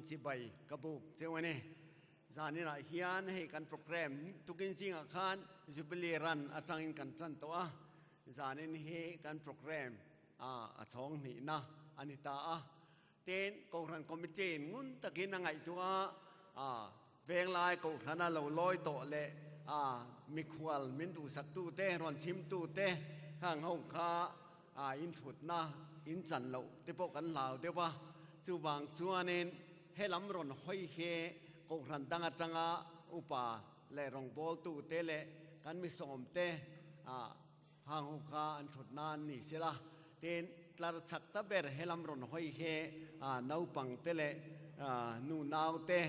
in chibai ka buk cheu a ni. Zaninah hian hei kan program tukin zingah khan Jubilee Run atangin kan tan tawh a, zanin hi kan program a chhawng hnihna a ni ta a. Tin, Kohhran Committee in ngun takin a ngaihtuah a, Venglai Kohhrana lo lawi tawh leh mikhual min duhsaktute, rawn chhimtute khang ho kha inthutna in chan loh te pawh kan hlau deuh a. Chuvang chuanin helam rawn hawi hi Kohhran dang atanga upa leh rawngbawltute leh kan misawmte Hang ho kha an thut nan ni sela, tin tlar chak ta ber helam rawn hawi hi naupang te leh nu nau te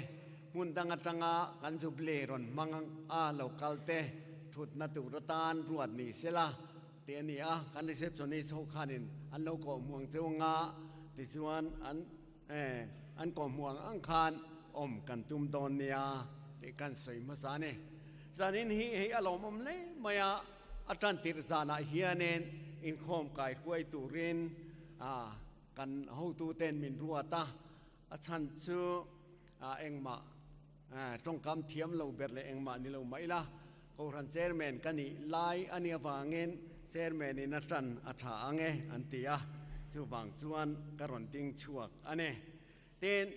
hmun dang atanga kan jubilee rawn hmang a lo kal te thutna tur atan ruat ni sela tih a ni a, kan receptionist ho khanin an lo kawh hmuang cheu anga tichuan an an kawh hmuang ang khan awm kan tum dawn nia tih kan sawi hmasa a ni. Zanin hi hei a lawmawm hle mai a. A tantir zanah hianin inkhawm kai hruai turin kan hotuten min ruat a, a chhan chu engmah tawngkam thiam lo ber leh engmah ni lo mah ila, Kohhran Chairman ka nih lai a nih avangin Chairman in a tan a tha ang e an ti a, chuvang chuan ka rawn ding chhuak a ni. Tin,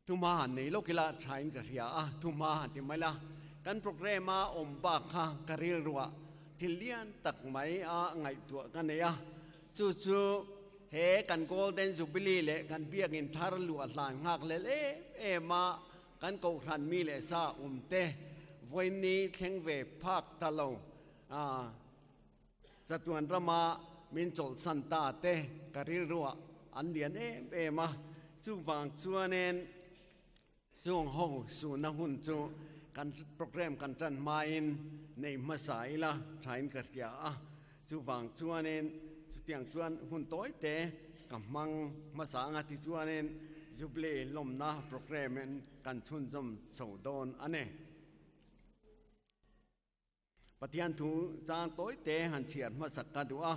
Thuma han nei lawk ila thain ka hria a, thuma han ti mai la, kan program a awm bak kha ka rilruah thil lian tak mai a ngaihtuah ka nei a, chu chu he kan Golden Jubilee leh kan biakinn thar luah hlan nghak lel em em a kan kohhran mi leh sa awm te vawiin thleng ve phak ta lo a. Chatuan rama min chawlhsan ta te ka rilruah an lian em em a, chuvang chuanin chung ho suhna hun chu kan program kan tan hmain nei hmasa ila thain ka hria a, chuvang chuanin chutiang chuan hun tawi te ka hmang hmasa anga tichuanin Jubilee lawmna program in kan chhunzawm chho dawn a ni. Pathian thu chang tawi te han chhiar hmasak ka duh a.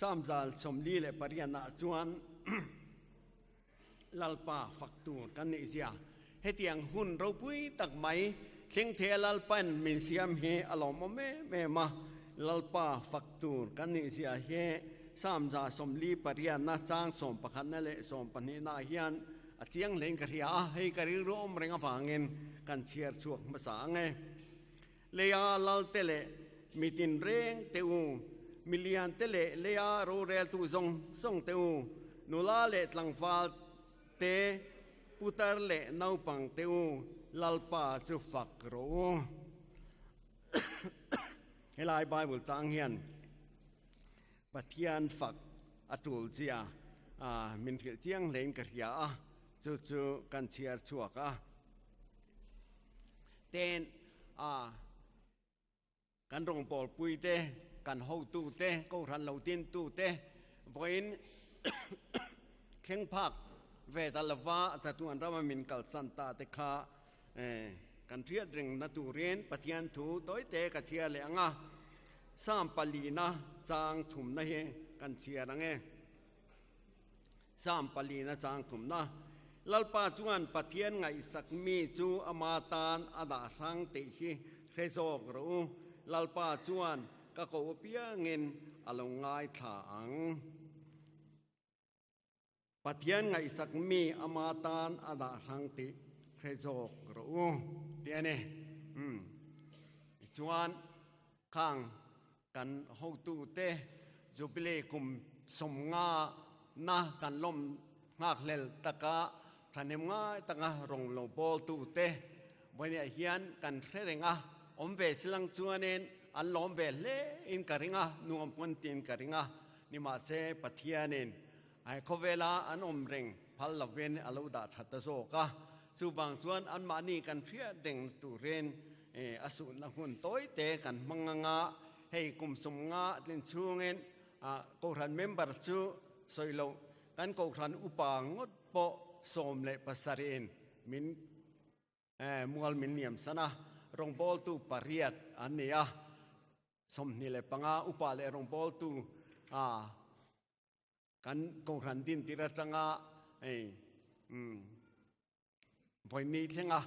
Samzal 48 ah chuan Lalpa fak tur kan nih zia. Hetiang hun ropui tak mai thleng thei a Lalpan min siam hi a lawmawm em em a, Lalpa fak tur kan nih zia hi Psalm 48na chang 11na leh 12na ah hian a chiang hlein ka hria a, hei ka rilru awm reng avangin kan chhiar chhuak hmasa ang e. Leia Lalte leh mitin reng te u, milian te leh leia roreltu zawng zawng te u, nula leh tlangval Te, putar leh naupang te u, Lalpa chu fak rawh u. Helai Bible chang hian Pathian fak a tul zia min hrilh chiang hlein ka hria a, chu chu kan chhiar chhuak a. Ten a Kan rawngbawlpui te, kan hotu te, kohhran lo tintu te vawiin thleng phak ve ta lova chatuan rama min kalsan ta te kha kan hriat reng na turin Pathian thu tawi te ka chhiar leh ang a, Psalm palina chang thumna hi kan chhiar ang e. Psalm palina chang thumna, Lalpa chuan Pathian ngaihsak mi chu ama tan a dah hrang tih hi hre zawk rawh u. Lalpa chuan ka ko apiangin a lo ngaithla ang. Pathian ngaihsak mi ama tan a dah hrang tih hre zawk rawh u tih a ni. Umm. Tichuan khang Kan hotute Jubilee kum 50 na kan lawm nghakhlel taka thahnem ngai taka rawng lo bawltute vawiah hian kan hre reng a, awm ve silang chuanin an lawm ve hle in ka ring a, nuam pawn tiin ka ring a, nimahse Pathianin khawvela an awm reng phal lovin a lo dah that ta zawk a, chuvang chuan anmahni kan hriat reng turin A suhna hun tawi te kan hmang anga hei kum 50 tlin chhungin Kohhran member chu sawi loh kan Kohhran upa ngawt pawh 17 in min mual min niam san a. Rawngbawltu pariat an ni a, 25 upa leh rawngbawltu a kan kohhran din tir atanga hei umm vawini thlenga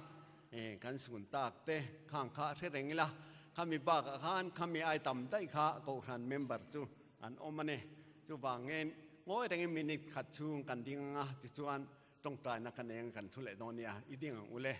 kan sun tak te khang kha hre reng ila, khami bakah khan khami ai tam daih kha kohhran member chu an awm a ni. Chuvangin ngawi rengin minute khat chhung kan ding anga tichuan tawngtaina ka nei anga kan thu leh dawn nia, i ding ang u le.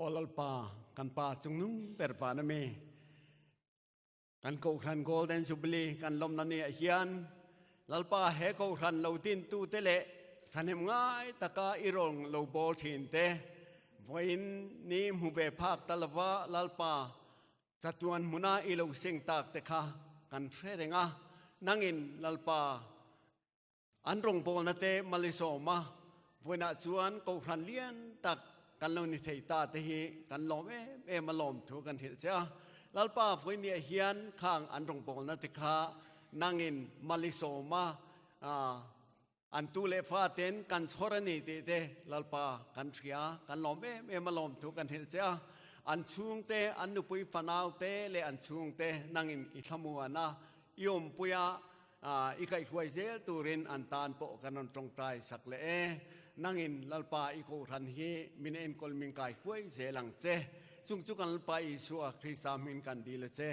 Aw Lalpa, kan Pa chungnung ber van ami. Kan Kohhran Golden Jubilee kan lawmna ni ah hian Lalpa he Kohhran lo din tu te leh thahnem ngai taka i rawn lo bawl thin te vawiin ni hmu ve phak ta lova Lalpa chatuan hmuna i lo seng tak te kha kan hre reng a, nangin Lalpa An rawngbawlna te Malisawma vawiinah chuan Kohhran lian tak kan lo ni thei ta te hi kan lawm em em a lawm thu kan hrilh che a. Lalpa vawiiniah hian khang an rawngbawlna te kha nangin Malisawma an tu leh fa ten kan chhawr a ni tih te Lalpa kan hria, kan lawm em em a lawm thu kan hrilh che a. An chhungte, an nupui fanau te leh an chhungte nangin i thlamuan a, i awmpui a, I kaihhruai zel turin an tan pawh kan rawn tawngtai sak leh e. Nangin Lalpa i Kohhran hi min enkawl min kaihhruai zel ang che. Chung chu kan Lalpa Isua Krista hming kan dil a che.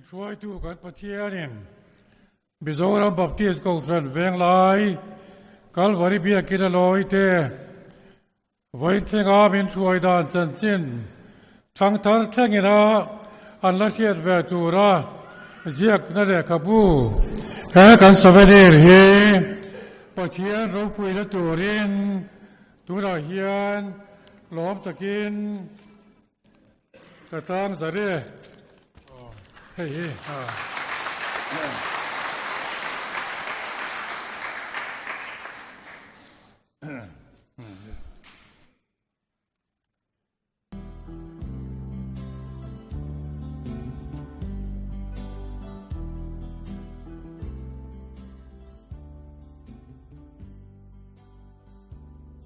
Min hruaitu kan Pathianin Mizoram Baptist Kohhran Venglai Kalvari Biakina lawite vawiin thlenga min hruai dan chanchin thangthar thlengina an la hriat ve tura ziakna lehkhabu he kan souvenir hi Pathian ropuina turin tunah hian lawm takin Ka tlang zar e. Hei hi.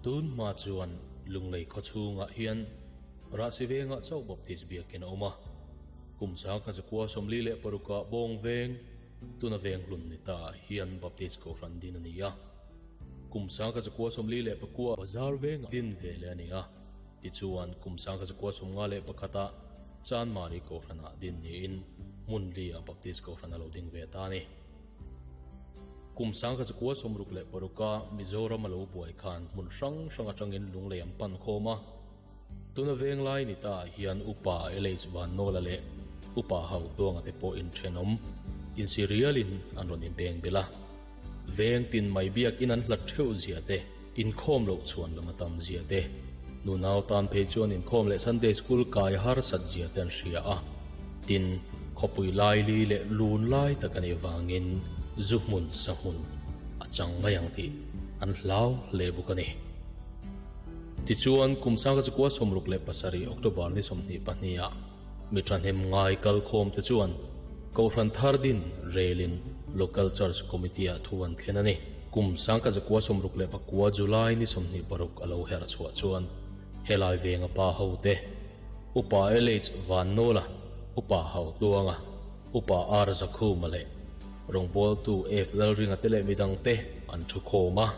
Tun hma chuan Lunglei khawchhungah hian Rahsi vengah chauh Baptist biakin a awm a. Kum sangkhat zakua 46 ah Bawng veng, tuna veng hlun ni ta hian Baptist Kohhran din a ni a. Kum sangkhat zakua 49 Bazar vengah din ve leh a ni a. Tichuan, kum sangkhat zakua 51 ah Chanmari Kohhranah din niin hmun li ah Baptist Kohhran a lo ding ve ta a ni. Kum sangkhat zakua 66 ah Mizoram a lo buai khan hmun hrang hrang atangin Lunglei an pan khawm a. Tuna venglai ni ta ah hian Upa LH Vannawla leh Upa Hautuanga te pawh inthenawm insi rialin an rawn inbeng belh a. Veng tin mai biakin an hlat theuh zia te, inkhawm loh chhuan lam a tam zia te, nunau tan phei chuan inkhawm leh Sunday School kai harsat zia te an hria a. Tin, khawpui laili leh lun lai tak a nih vangin zu hmun sa hmun a chang mai ang tih an hlau hle bawk a ni. Tichuan, kum sangkachikua 67 October ni 22 ah mi thahnem ngai kalkhawm te chuan Kohhran thar din relin Local Church Committee ah thu an thlen a ni. Kum sangkachikua 69 July ni 26 a lo herh chhuah chuan helai venga pa ho te, Upa LH Vannawla, Upa Hautluanga, Upa R Zakhuma leh rawngbawltu F Lalringa te leh midang te an thu khawm a.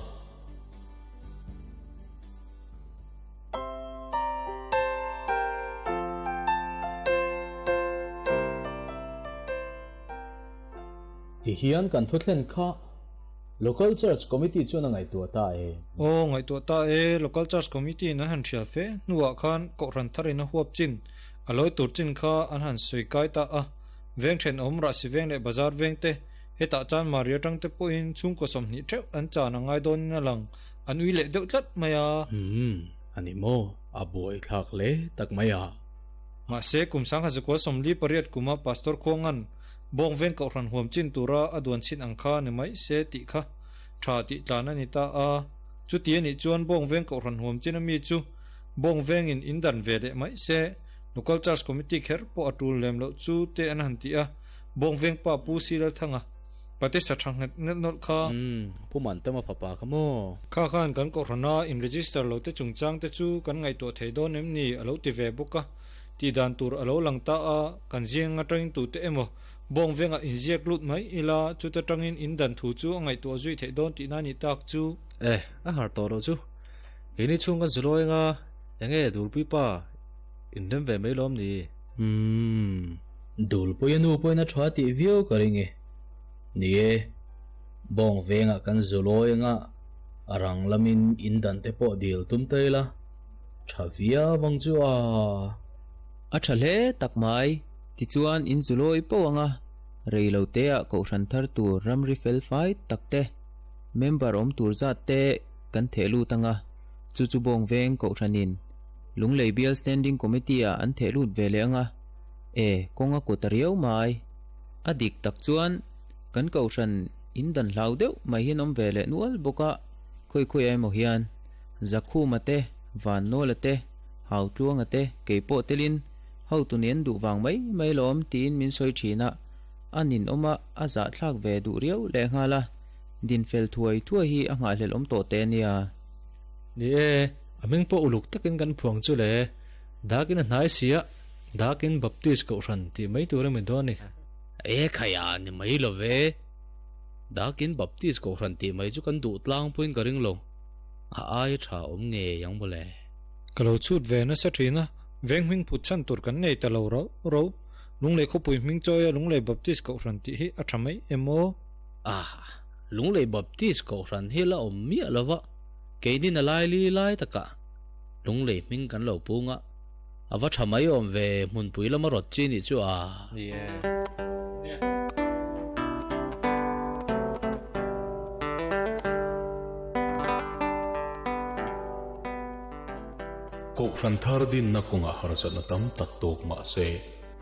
Tihian kan thuthlen kha Local Church Committee chuan a ngaihtuah ta e. Aw, ngaihtuah ta e, Local Church Committee in an han hrial fe hnuah khan Kohhran tharin a huap chin, a lawi tur chin kha an han sawi kai ta a. Veng thenawm, Rahsi veng leh Bazar veng te, Hetah chuan Maria tangte pawhin chhungkaw 20 theuh an chan a ngai dawnin a lang, an ui leh deuh tlat mai a. Umm, a ni maw? A buaithlak hle tak mai a. Mahse, kum 1948 kuma Pastor Khuangan Bawng veng kohhran huam chin tura a duan chhin ang kha ni mai se tih kha tha tih tlan a ni ta a. Chuti a nih chuan Bawng veng kohhran huam chin ami chu Bawng vengin in dan ve leh mai se, Local Church Committee kher pawh a tul lem loh chu te an han ti a. Bawngveng pa Pu Silalthanga pate sa tha nghet nelh nawlh kha. Umm, Pu Mantama fapa kha maw? Kha khan kan kohhrana in register lo te chungchang te chu kan ngaihtuah thei dawn em ni a lo ti ve bawk a, tih dan tur a lo lang ta a, kan ziang atangin tute emaw Bawngvengah inziak lut mai ila chuta tangin in dan thu chu a ngaihtuah zui theih dawn tihna ni tak chu. Eh, a harh tawh loh chu. Keini chhung kan zulawi anga enge Dulpui pa inrem ve mai lawm ni? Umm. Dulpuia nu pawhin a tha tih viau ka ring e. Ni e, bawng vengah kan zulawi anga a rang lamin in dan te pawh dil tum ta ila, tha viau ang chu a. A tha hle tak mai, tichuan in zulawi poh anga rei lo teah kohhran thar tur ramri fel fai tak te, member awm tur zat te kan theh lut anga, chu chu bawng veng kohhranin Lunglei Bial Standing Committee ah an theh lut ve leh anga. E, kawng a kut a riau mai. A dik tak chuan kan kohhran in dan hlau deuh mai hian awm ve leh nual bawk a, khawi khawi emaw hian Zakhuma te, Vannawla te, Hautluanga te, kei pawh telin hotu nih an duh vang mai mai lawm tiin min sawi thin a, a ninawm a, a zahthlak ve duh riau lehnghal a, dinfel thuai thuai hi a nghahhlelh awm tawh teh a nia. Ni e, a hming pawh uluk takin kan phuang chu le, dakin a hnai si a. Dakin Baptist Kohhran tih mai tur a mi dawn a ni. E khaia ni mai lo ve. Dakin Baptist Kohhran tih mai chu kan duh tlang pawhin ka ring lo. A aia tha awm ngei ang mawle. Ka lo chhut ve nasa thin a, veng hming phut chhan tur kan nei ta lo rauh rauh. Lunglei khawpui hming chawia Lunglei Baptist Kohhran tih hi a tha mai em aw? Ah, Lunglei Baptist Kohhran hi la awm miah lo va, keinin a laili lai takah Lunglei hming kan lo pung a, a va tha mai awm ve hmunpui lama rawt chi nih chu a. Ni e. Kohhran thar dinna kawngah harsatna tam tak tawk mah se,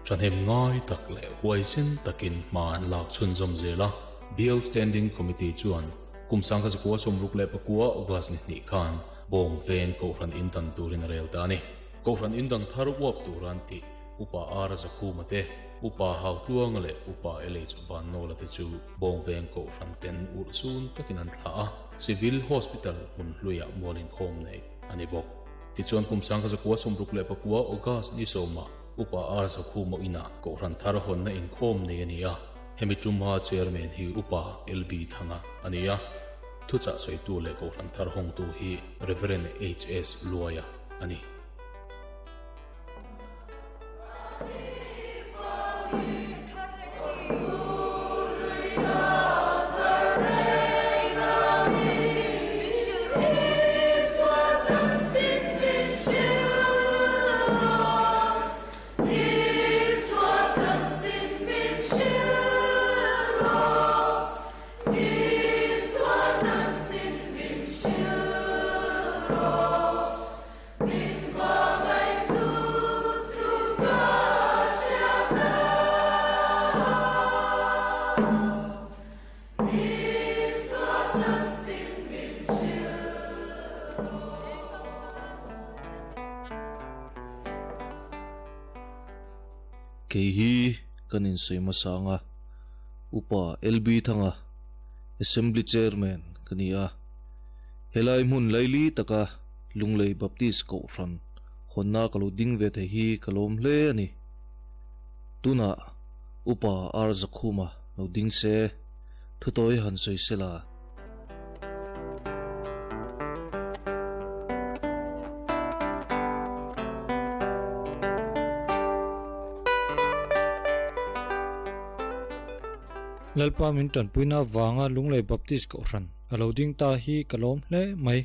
thahnem ngai tak leh huaisen takin hma an lak chhunzawm zel a. Bial Standing Committee chuan kum 1964 August ni hnih khan Bawng Veng Kohhran indan turin a rel ta a ni. Kohhran indang thar uap tura an tih Upa R Zakhuma te, Upa Hautluanga leh Upa LH Vannawla te chu Bawng Veng Kohhran ten urhsun takin an thlah a, Civil Hospital hmun hluiah mual inkhawm nei a ni bawk. Tichuan kum 1969 August ni sawmah Upa R Zakhuma inah Kohhran thar hawnna inkhawm nei a ni a, hemi tumha Chairman hi Upa LB Thanga a ni a, thuchah sawitu leh Kohhran thar hawngtu hi Rev HS Luaia a ni. Kei hi kan insawi hmasa ang a, Upa LB Thanga, Assembly Chairman ka ni a. Helai hmun laili taka Lunglei Baptist Kohhran hawnna ka lo ding ve thei hi ka lawm hle a ni. Tunah Upa R Zakhuma lo ding se, thutawi han sawi se la. Lalpa min tanpuina vanga Lunglei Baptist Kohhran a lo ding ta hi ka lawm hle mai.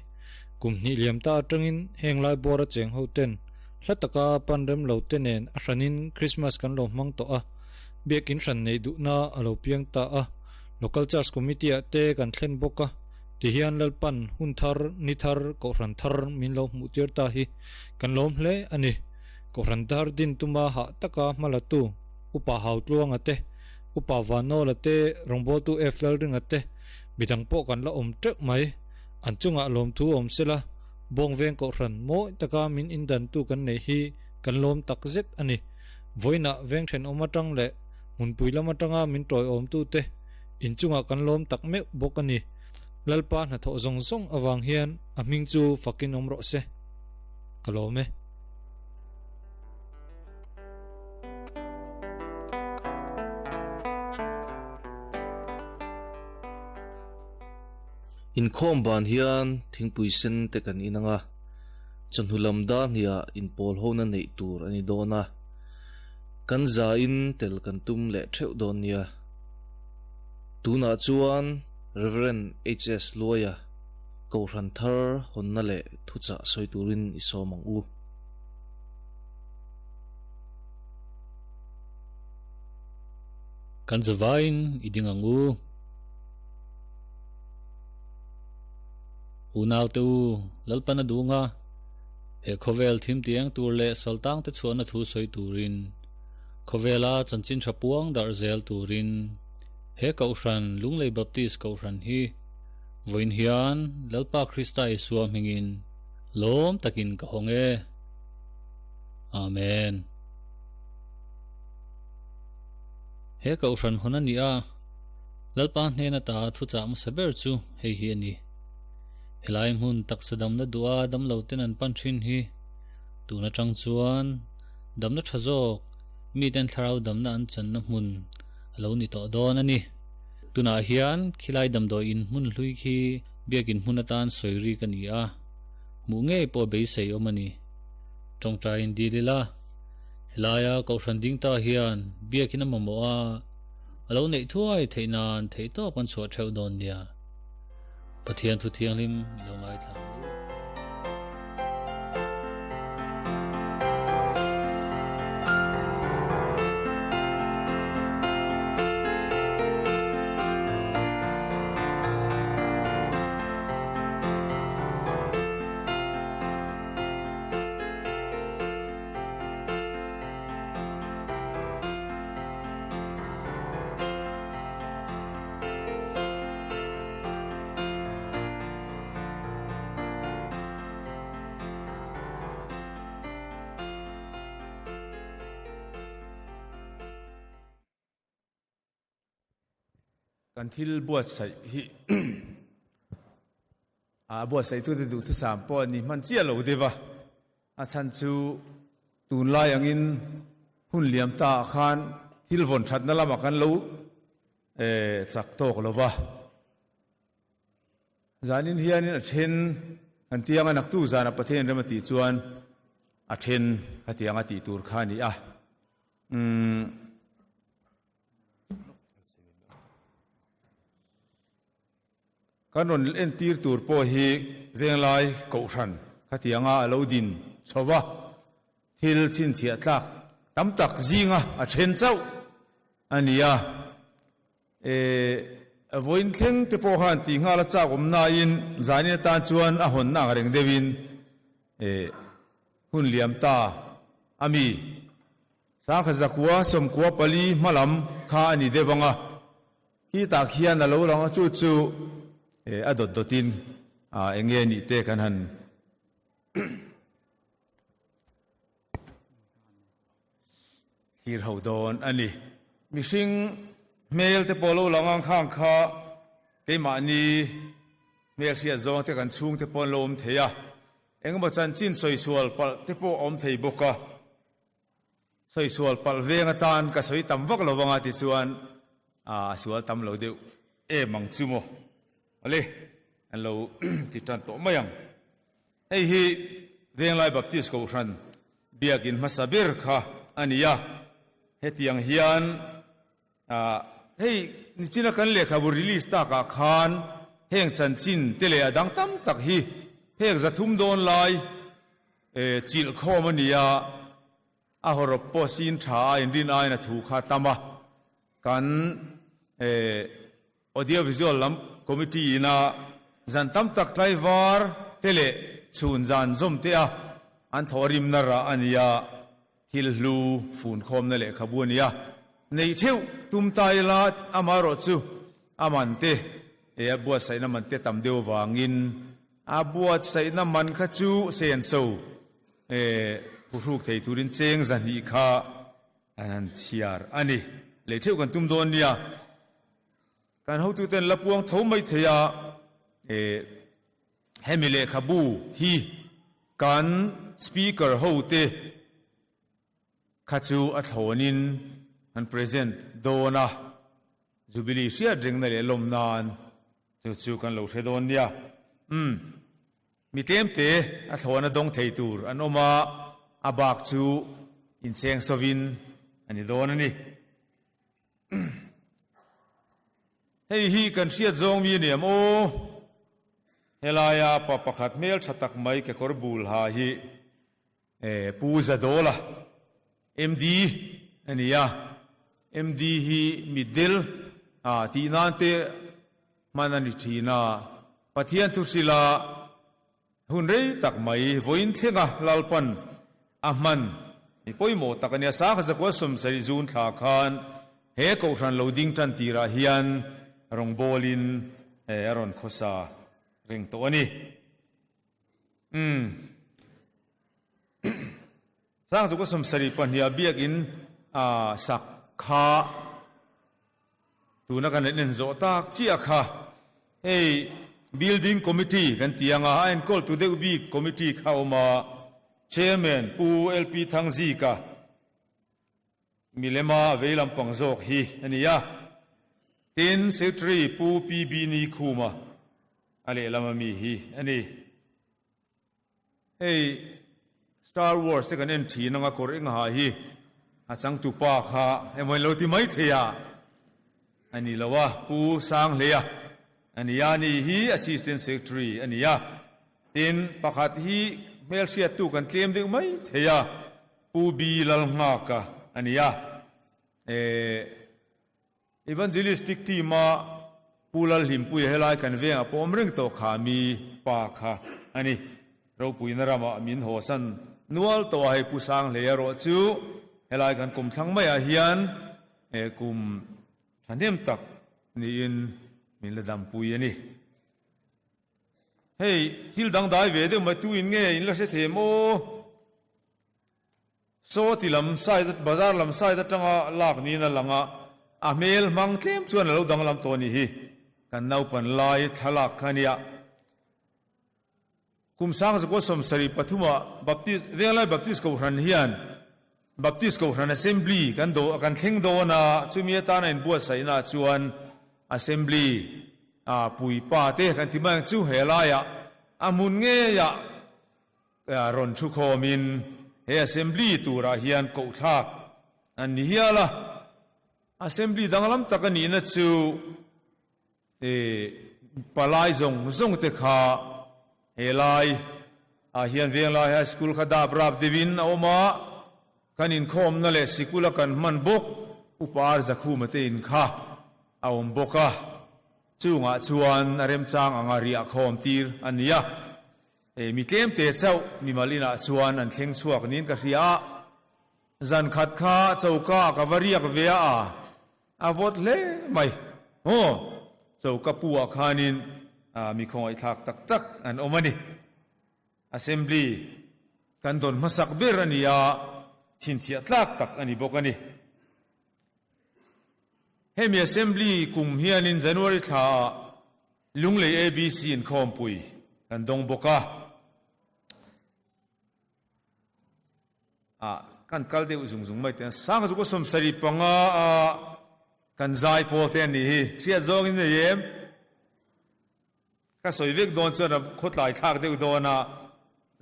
Kum hnih liam ta atangin heng lai bawra cheng ho ten hla taka pan rem lo te nen a hranin Christmas kan lo hmang tawh a, biakin hran neih duhna a lo piang ta a, Local Church Committee ah te kan thlen bawk a, tihian Lalpan hun thar, ni thar, Kohhran thar min lo hmuh tir ta hi kan lawm hle a ni. Kohhran thar din tuma hah taka hma la tu Upa Hautluanga te, Upa Vanawla te, rawngbawltu F Lalringa te, midang pawh kan la awm teuh mai. An chungah lawmthu awm sela, Bawng veng Kohhran mawi taka min indantu kan neih hi kan lawm tak zet a ni. Vawiinah veng thenawm atang leh hmunpui lam atanga min tawiawmtute inchungah kan lawm tak meuh bawk a ni. Lalpa hnathawh zawng zawng avang hian a hming chu fakin awm rawh se. Ka lawm e. Inkhawm ban hian thingpui sen te kan in ang a, chawhnu lam dar hniah inpawl hona neih tur a ni dawn a, kan za in tel kan tum leh theuh dawn nia. Tunah chuan Rev. HS Luaia Kohhran thar hawnna leh thuchah sawi turin i sawm ang u. Kan zavaiin i ding ang u. Unaute u, Lalpan a dung a, he khawvel thim tieng tur leh saltangte chhuahna thu sawi turin, khawvela chanchin tha puang darh zel turin he Kohhran, Lunglei Baptist Kohhran hi vawiin hian Lalpa Krista Isua hmingin lawm takin ka hawng e. Amen. He Kohhran hawn a ni a. Lalpa hnen ata thuchah hmasa ber chu hei hi a ni. Helai hmun taksa damna duha damlo ten an pan thin hi tun atang chuan damna tha zawk miten thlarau damna an channa hmun a lo ni tawh dawn a ni. Tunah hian khilai damdawi in hmun hlui khi biakin hmun atan sawi rik a ni a, hmuh ngei pawh beisei awm a ni. Tawngtaiin dil ila. Helaia Kohhran ding ta hian biakin a mamawh a, a lo neih thuai theih nan theihtawp an chhuah theuh dawn nia. Pathian thu thianghlim i lo ngaithla ang u. Kan thil buatsaih hi a buatsaihtute duhthusam pawh a ni hman chiah lo deuh a, a chhan chu tunlai angin hun liam ta ah khan thil vawn thatna lamah kan lo chak tawk lo va. Zanin hianin a then kan tiang a, naktu zana Pathian rem a tih chuan a then khatiang a tih tur kha a ni a. Umm. Kan rawn entir tur pawh hi Venglai Kohhran khatianga a lo din chho va, thil chhinchhiah tlak tam tak zinga a then chauh a ni a. E, vawiin thleng te pawh khan tih nghal a chak awm nain zanin atan chuan a hawnna ang reng deuhin e, hun liam ta a mi. Sangkhat zakua sawmkua pali hmalam kha a ni deuh ang a, khitah khian a lo lang a, chu chu a dawt dawtin eng nge nih te kan han thlir ho dawn a ni. Mihring hmel te pawh lo lang ang khang kha keimahni hmel hriat zawng te kan chhungte pawh an lo awm thei a, engemaw chanchin sawisual palh te pawh a awm thei bawk a. Sawisual palh veng atan ka sawi tam vak lo vanga tichuan a sual tam lo deuh em ang chu maw. Awle, an lo ti tan tawh mai ang. Hei hi Venglai Baptist Kohhran biakin hmasa ber kha a ni a, hetiang hian hei nichina kan lehkhabu release takah khan heng chanchin te leh a dang tam tak hi heng zathum dawn lai Chilh khawm a ni a, a hawrawp pawh sin tha a inrin aiin a thu kha a tam a. Kan Audio Visual lam Committee ina zan tam tak tlaivar te leh chhun zan zawm te a an thawh rimna rah a ni a, thil hlu fun khawmna lehkhabu a ni a. Neih theuh tum ta ila amaherawh chu a man te a buatsaihna man te tam deuh avangin A buatsaihna man kha chu senso phuhruk thei turin cheng zahnih kha an han chhiar a ni. Lei theuh kan tum dawn nia. Kan hotuten la puang tho mai thei a, hemi lehkhabu hi kan speaker hote kha chu a thlawnin an present dawn a, Jubilee hriat rengna leh lawm nan chu chu kan lo hre dawn nia. Umm, mi tlemte a thlawna dawng thei tur an awm a, a bak chu incheng sovin a ni dawn a ni. Hei hi kan hriat zawng mi a ni am aw? Helaia pa pakhat hmel tha tak mai kekawr bul ha hi Pu Zadawla, MD, a ni a, MD hi mitdel tih nan te hman a ni thin a, Pathian thu hrila hun rei tak mai vawiin thlenga Lalpan a hman ni pawimawh tak a ni a, Sangha Zakua Sawmsarih zun thla khan he Kohhran lo ding tan tirah hian rawngbawlin a rawn khawsa reng tawh a ni. Umm. Sangzuk a 72 biakin a sak kha tuna kan en zawh tak chiah kha hei building committee kan ti anga a enkawl tu deuh bik committee kha awm a, chairman Pu LP Thangzika milema vei lampang zawk hi a ni a, tin secretary Pu PB Nikhuma A lehlam a mi hi a ni. Hei Star Wars te kan en thin anga kawr eng ha hi. A changtupa kha emaw in lo ti mai thei a, a ni lo a, Pu Sanghleia a ni a, ni hi Assistant Secretary a ni a. Tin, pakhat hi hmelhriattu kan tlem deuh mai thei a, Pu B Lalnghaka a ni a. Eh, Evangelistic team-a Pu Lalhlimpuia helai kan vengah pawh awm reng tawh kha mi pa kha a ni. Ropuina ramah min hawsan nual tawh a, hei Pu Sanghlei erawh chu helai kan kum thlang maiah hian kum thahnem tak niin min la dampui a ni. Hei thil dangdai ve deuh mai tu in nge in la hre thei maw? Saw ti lam side bazar lam side atanga lak niin a lang a, a hmel hmang tlem chuan a lo danglam tawh a nih hi. Kan naupan lai thlalak kha ania. Kum sangzakua 73 ah Baptist Venglai Baptist Kohhran hian Baptist Kohhran Assembly kan do kan thleng dawn a, chumi atana inbuatsaihna ah chuan Assembly a puipa te kan ti mai ang chu he laiah a hmun ngeiah Rawn thu khawmin he Assembly turah hian kohthlak an ni hial a, Assembly danglam tak a nihna chu palai zawng zawng te kha helai ah hian Venglai High School kha dap rap deuhin a awm a, kan inkhawmna leh sikula kan hman bawk Upa Arzakhuma te in kha a awm bawk a, chungah chuan a remchang anga riah khawm tir a ni a. E, mi tlemte chauh mimal inah chuan an thleng chhuak niin ka hria a. Zan khat kha choka ka va riak ve a, a vawt hle mai. Aw, choka pu ah khanin mi khawngaihthlak tak tak an awm a ni. Assembly kan dawn hmasak ber a ni a, chhinchhiah tlak tak a ni bawk a ni. Hemi Assembly kum hianin January thla ah Lunglei ABC inkhawmpui kan dawng bawk a, ah kan kal deuh zung zung mai teh sang chu ka 75 a kan zai pawl te an nih hi hriat zawng in nei em? Ka sawi vek dawn chuan a khawtlai thlak deuh dawn a,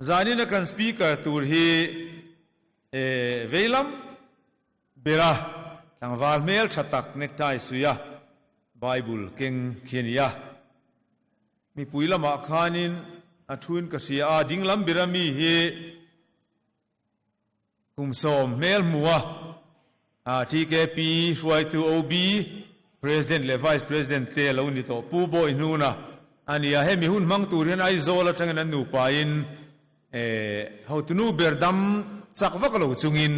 zanin a kan speaker tur hi eh veilam Bera tlangval hmel tha tak necktie suih a, Bible keng khi a ni a. Mipui lamah khanin a thuin ka hria a, ding lam bera mi hi kum sawm hmel hmu a, TKP hruaitu OB President leh Vice President te a lo ni tawh Pu Bawi Hnuna a ni a. Hemi hun hmang tur hian Aizawl atangin an nupain Hotunu ber dam chak vak lo chungin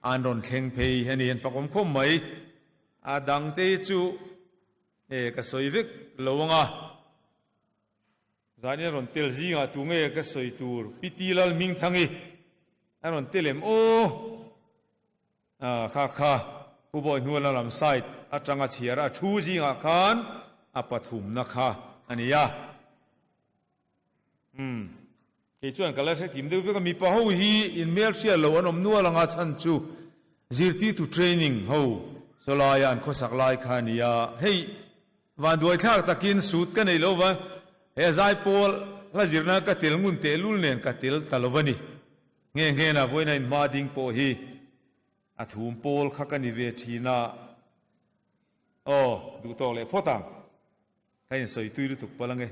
an rawn thleng phei a ni, an fakawm khawm mai. A dangte hi chu ka sawi vek lo ang a, zanin a rawn tel zingah tu nge ka sawi tur Pi Ti Lal Hmingthangi a rawn tel em aw? Kha kha Pu Bawi hnuaina lam side atanga chhiar a thu zingah khan a pathumna kha a ni a. Umm. Kei chuan ka la hretim deuh vek a, mipa ho hi in hmelhriat lo an awm nual anga chhan chu zirtirtu training ho sawlaia an khawsak lai kha a ni a, hei vanduaithlak takin suit ka nei lo va, he zaipawl hla zirna ka tel ngun tehlul nen ka tel ta lo va ni. Nghe nghena vawiina inhma ding pawh hi a thum pawl kha ka ni ve thin a, aw duhtawk leh phawt ang. Ka insawi tui lutuk palh ange.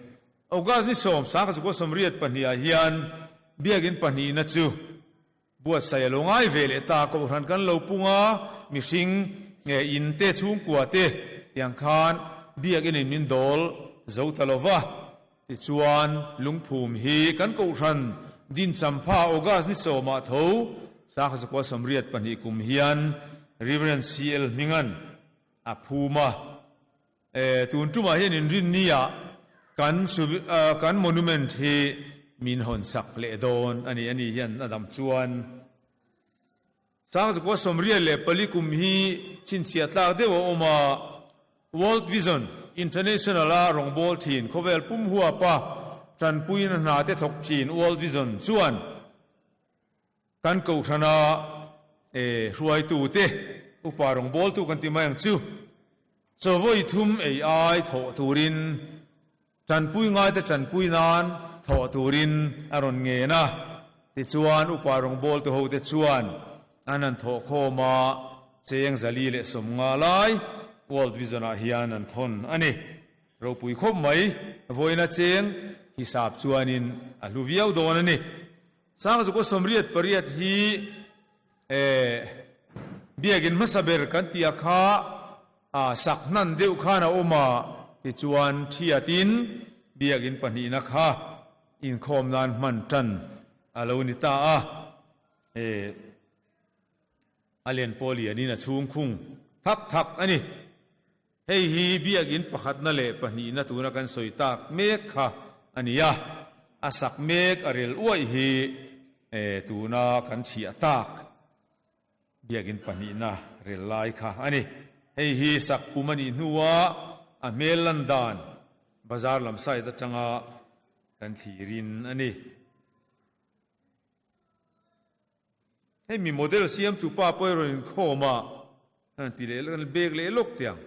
August ni sawm sangkhat zakua 82 ah hian biakin pahnihna chu buatsaih a lo ngai ve leh ta. Kohhran kan lo pung a, mihring nge in te chhungkua te tiang khan biakin in min dawl zo ta lo va. Tichuan lungphum hi kan kohhran dinchampha August ni sawmah tho sangkhat zakua 82 kum hian Rev. CL Hmingan a phum a. E, tun tumah hian inrinni ah kan kan monument hi min hawn sak leh dawn a ni, ani hian a dam chuan. Sangzakua 94 kum hi chhinchhiah tlak deuh a awm a, World Vision International a rawngbâwl thin khawvel pum huapa tanpuina hna te thawk thin World Vision chuan Kan kohhrana hruaitute, upa rawngbawltu kan ti mai ang chu, chaw thum ei ai thawh turin, tanpui ngaite tanpui nan thawh turin a rawn ngen a. Tichuan, upa rawngbawltu hote chuan An han thawh khawm a, cheng 450 lai World Vision ah hian an thawn a ni. Ropui khawp mai, vawiina cheng hisap chuanin a hlu viau dawn a ni. Sangzukua 88 hi eh biakin hmasa ber kan tih a kha a sak hnan deuh khan a awm a, tichuan thiatin biakin pahnihna kha inkhawm nan hman tan a lo ni ta a. Eh a len pawh lianin a chhung khung thak thak a ni. Hei hi biakinn pakhatna leh pahnihna tuna kan sawi tak mek kha a ni a, a sak mek a rel uaih hi tuna kan chhiah tak biakinn pahnihna rel lai kha a ni. Hei hi sak pum a nih hnua a hmel lan dan bazar lam side atanga kan thlirin a ni. Hei mi model siamtu pa pawh erawh inkhawm a, kan ti leh kan bek leh lawk tiang.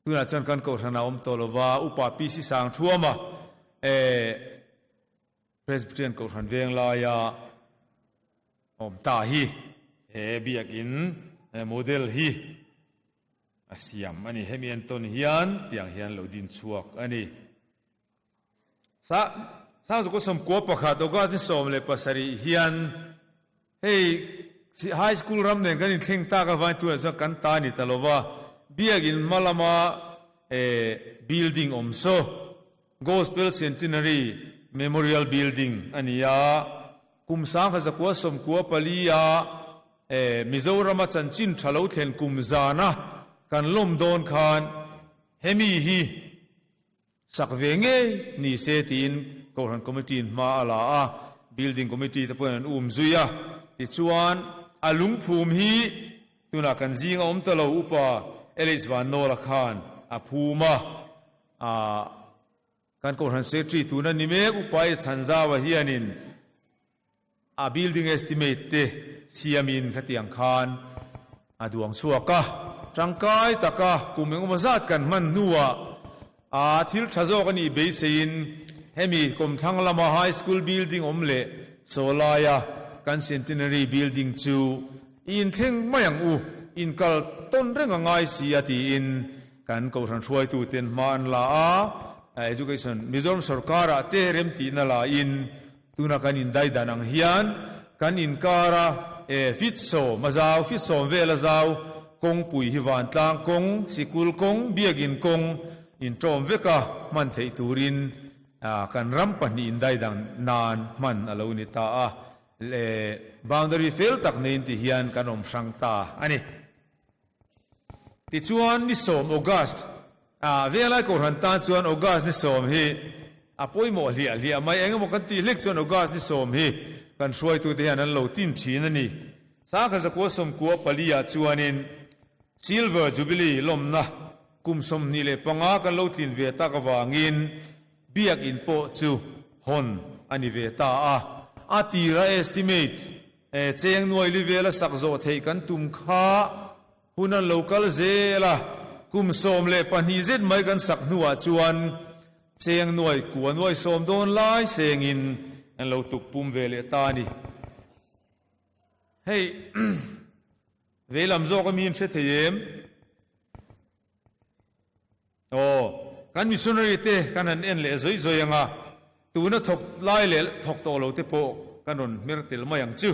Tunah chuan kan kohhran a awm tawh lova, Upa PC Sang Thuama eh Presbyterian kohhran veng laia awm ta hi he biakin model hi a siam a ni. Hemi entawn hian tiang hian lo din chhuak a ni. Sa Sangzukua 11 August ni 17 hian hei High School ram nen kan inthleng tak avangin tunah chuan kan ta a ni ta lova, biakin hma lama building awm saw Gospel Centenary Memorial Building a ni a, kum 1994 a Mizorama chanchin tha lo thlen kum zana kan lawm dawn khan hemi hi Sak ve ngei ni se tiin Kohhran Committee in hma a la a, Building Committee te pawhin an um zui a. Tichuan, a lungphum hi tunah kan zing a awm ta lo, Upa LH Vannawla khan a phum a, ah kan Kohhran Secretary tuna ni mek Upa H Thanzaua hianin a building estimate te siamin khatiang khan a duang chhuak a, tangkai taka kum engemaw zat kan hman hnuah a thil tha zawk a nih beiseiin hemi kawmthlang lama high school building awm leh chaw laia kan centenary building chu i inthleng mai ang u, inkal tawn reng a ngai si a tiin kan kohhran hruaituten hma an la a, Education Mizoram sorkarah te remtihna lain Tuna kan indai dan ang hian kan inkara e fit sawm a zau, fit sawm vel a zau, kawngpui hi vantlang kawng, sikul kawng, biakin kawng intawm veka hman theih turin kan ram pahnih indai dan nan hman a lo ni ta a, le boundary fel tak neiin ti hian kan awm hrang ta a ni. Tichuan ni sawm August ah Venglai Kohhran tan chuan August ni sawm hi a pawimawh hliah hliah mai. Eng emaw kan tih hlek chuan August ni sawm hi kan hruaitute hian an lo tin thin a ni. 1994 ah chuanin Silver Jubilee lawmna kum 25 kan lo tlin ve tak avangin biakin pawh chu hawn a ni ve ta a. A tira estimate E cheng nuai li vela sak zawh theih kan tum kha hun an lo kal zel a, kum 12 zet mai kan sak hnuah chuan cheng nuai kua nuai sawm dawn lai sengin an lo tuk pum ve leh ta a ni. Hei veilam zawk a mi in hre thei em? Aw, kan missionary te kan han en leh zawi zawi ang a, tuna thawk lai leh thawk tawh lo te pawh kan rawn hmer tel mai ang chu.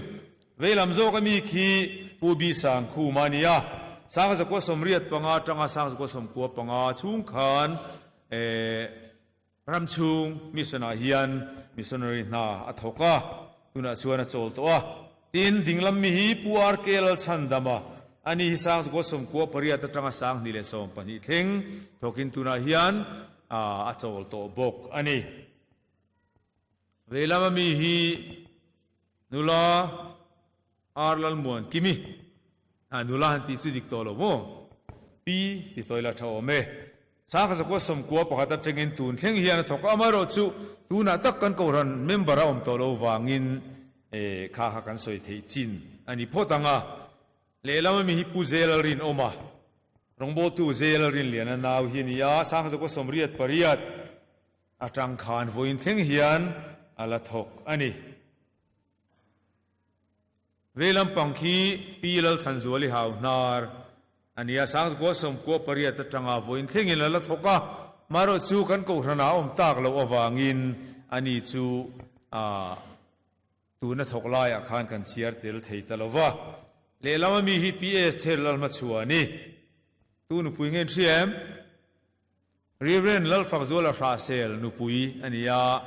Veilam zawk a mi khi Pu Bi Sang Khuma a ni a, 1985 atanga 1995 chhung khan eh ram chhung mission ah hian missionary hna a thawk a, tunah chuan a chawl tawh a. Tin, dinglam mi hi Pu RK Lalchhandama a ni hi 1998 atanga 2012 thleng thawkin tunah hian a chawl tawh bawk a ni. Veilama mi hi nula R Lalmuankimi, a nula han tih chu dik tawh lo maw? Pi ti tawi la tha awm e. 1991 atangin tun thleng hian a thawk a, amaherawhchu tunah tak kan kohhran member a awm tawh lo vangin kha kha kan sawi theih chin a ni phawt ang a. Lehlam ami hi Pu Zelalrinawma, rawngbawltu Zelalrinliana nau hi a ni a, 1988 atang khan vawiin thleng hian a la thawk a ni. Vei lampang khi Pi Lalthanzuali hau hnar a ni a, Sangzakua 98 atanga vawiin thlengin a la thawk a, marawh chu kan kohhranah a awm tak loh avangin ani chu tuna thawk laiah khan kan chhiar tel thei ta lo va. Lehlam ami hi PS Ther Lalhmachhuah a ni. Tu nupui nge in hria em? Rev. Lalfakzuala Hrahsel nupui a ni a.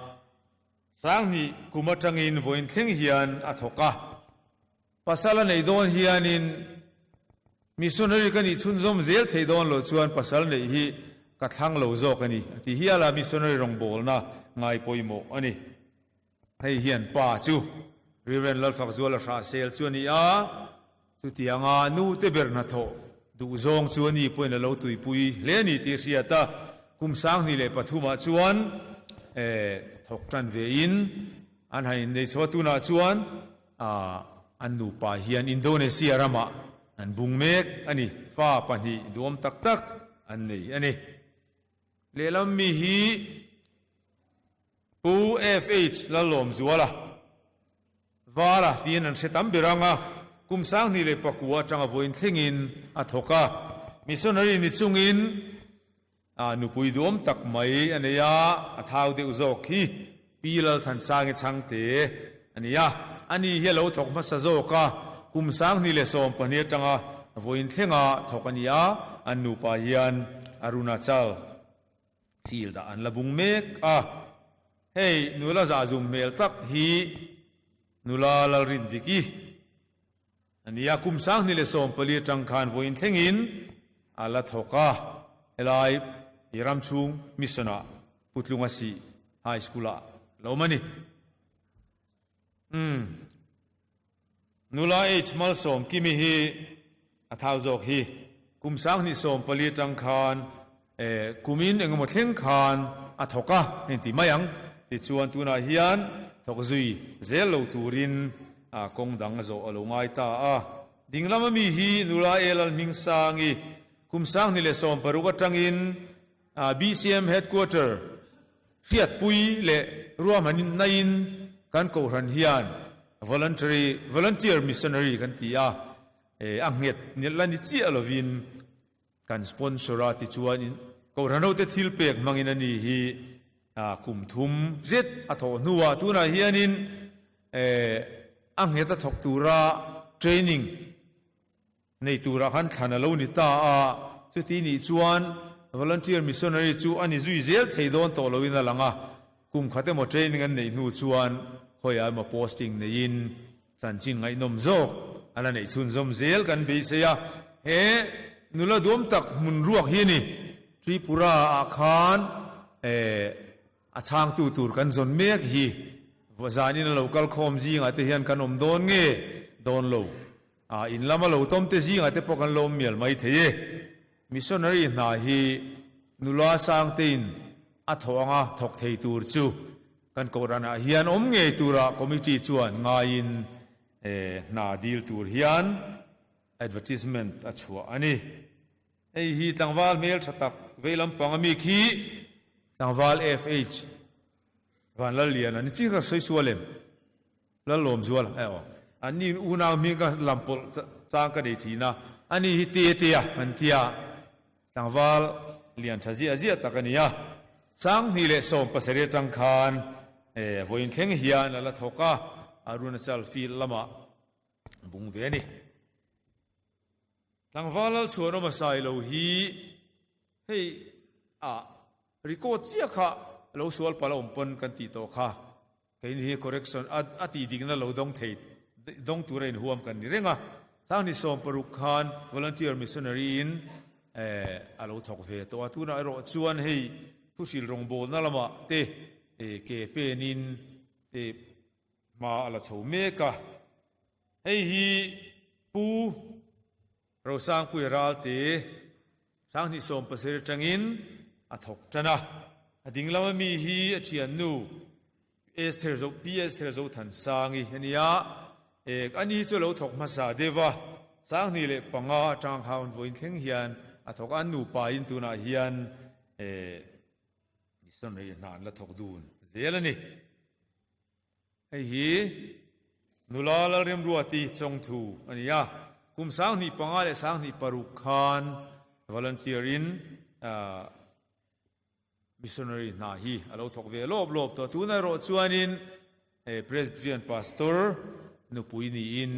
Sanghnih kum atangin vawiin thleng hian a thawk a. Pasal a neih dawn hianin missionary ka nih chhunzawm zel theih dawn loh chuan pasal neih hi ka thlang lo zawk a ni, a ti hial a, missionary rawngbawlna ngai pawimawh a ni. Hei hian pa chu Rev. Lalfakzuala Hrahsel chu a ni a, chutianga nu te ber hnathawh duh zawng chu a ni pawhin a lo tuipui hle a ni tih hriat a, kum 2003 ah chuan thawk tan vein an han innei chho a, tunah chuan an nupa hian Indonesia ramah an bung mek a ni, fa pahnih duhawm tak tak an nei a ni. Lehlam mi hi Pu FH Lalawmzuala Vala tiin an hre tam ber ang a, kum 2009 atanga vawiin thlengin a thawk a, missionary ni chungin nupui duhawm tak mai a nei a, a thau deuh zawk hi Pi Lalthansangi Chhangte a ni a, ani hi a lo thawk hmasa zawk a, kum 2012 atanga vawiin thlenga thawk a ni a, an nupa hian Arunachal Field ah an la bung mek a, hei nula zahzum hmel tak hi nula Lalrindiki a ni a, kum 2014 atang khan vawiin thlengin a la thawk a, helai i ram chhung mission ah Putlunga Sih High School ah lo awm a ni. Umm. Nula H Malsawm Kimi hi a thau zawk hi kum 2014 atang khan kumin engemaw thleng khan a thawk a heng ti mai ang tichuan tunah hian thawk zui zel lo turin kawng dang a zawh a lo ngai ta a. Dinglam ami hi Nula E Lalhmingsangi kum 2016 atangin BCM Headquarter hriatpui leh ruahman naiin kan kohhran hian voluntary volunteer missionary kan ti a, a nghet la ni chiah lovin kan sponsor a tichuan kohhran hote thil pek hmangin a ni hi kum thum zet a thawh hnuah tunah hianin a nghet a thawk tura training Nei turah khan thlan a lo ni ta a, chuti nih chuan volunteer missionary chu a ni zui zel thei dawn tawh loin a lang a, kum khat emaw training an neih hnu chuan khawiah emaw posting neiin chanchin ngaihnawm zawk a la neih chhunzawm zel kan beisei a, he nula duam tak hmun ruak hi a ni. Tripura ah khan a chhangtu tur kan zawn mek hi zanin a lo kal khawm zingah te hian kan awm dawn nge dawn lo. A in lama lo tawm te zingah te pawh kan lo awm mial mai thei e. Missionary hna hi nula Sangtein a thawh anga thawk thei tur chu kan kohhranah hian awm ngei tura committee chuan ngaiin hna dil tur hian advertisement a chhuah a ni. Hei hi tlangval hmel tha tak vei lampang ami khi tlangval FH Vanlalliana ni chin ka sawi sual em? Lalawmzual eh aw. An ni unau hming ka lam pawlh chang ka nei thin a, ani hi te te a an tia tlangval lian tha ziah ziah tak a ni a. 2017 atang khan eh vawiin thleng hian a la thawk a, Arunachal field lamah bung ve a ni. Tlangval Lalchhuanawm a sai lo hi hei a record chiah kha lo sual palh a awm pawn kan tih tawh kha. Keini hi correction a a tih dikna lo dawng thei dawng tura inhuam kan ni reng a. 2016 khan volunteer missionary in eh a lo thawk ve tawh a. Tunah erawh chuan hei thuhril rawngbawlna lamah te eh ke penin eh hma a la chho mek a. Hei hi Pu Rosangpuia Ralte 2017 atangin a thawk tan a. A ding lama mi hi a thiannu Esther Zo Pi Esther Zothansangi a ni a. Ek ani chu lo thawk hmasa deuh a. 2005 atang khan vawiin thleng hian a thawk a. An nupa in tunah hian eh missionary hna an la thawk dun zel a ni. Hei hi. Nula Lalremruati Chawngthu a ni a, kum 25 leh 26 khan volunteer in missionary hna hi a lo thawk ve lawp lawp tawh. Tuna erawh chuanin Presbyterian Pastor nupui niin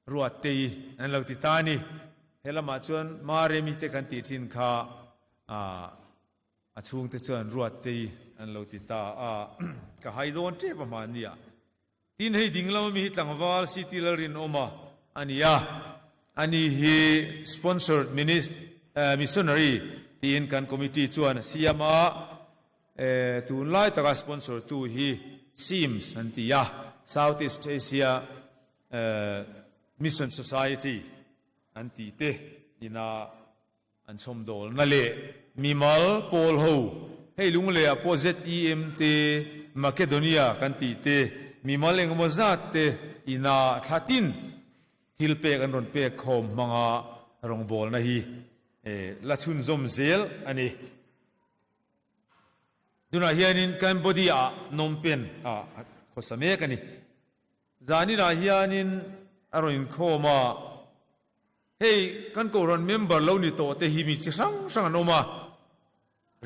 Ruattei an lo ti ta a ni. He lamah chuan Maremi te kan tih thin kha a chhungte chuan Ruattei an lo ti ta a, ka hai dawn tep a hmanni ah. Tin hei ding lama mi hi tlangval CT Lalrinawma a ni a, ani hi sponsored missionary tiin kan committee chuan a siam a, tunlai taka sponsor tu hi SEAMS an ti a, South East Asia Mission Society an tih te ina an chhawmdawlna leh mimal pawl ho, hei Lungleiah pawh ZEM te, Makedonia kan tih te, mimal engemaw zat te ina thla tin thil pek an rawn pek khawm hmanga rawngbawlna hi la chhunzawm zel a ni. Tunah hianin Cambodia-ah Phnom Penh-ah khawsa mek a ni. Zaninah hianin a rawn inkhawm a, hei kan Kohhran member lo ni tawh te hi mi chi hrang hrang an awm a,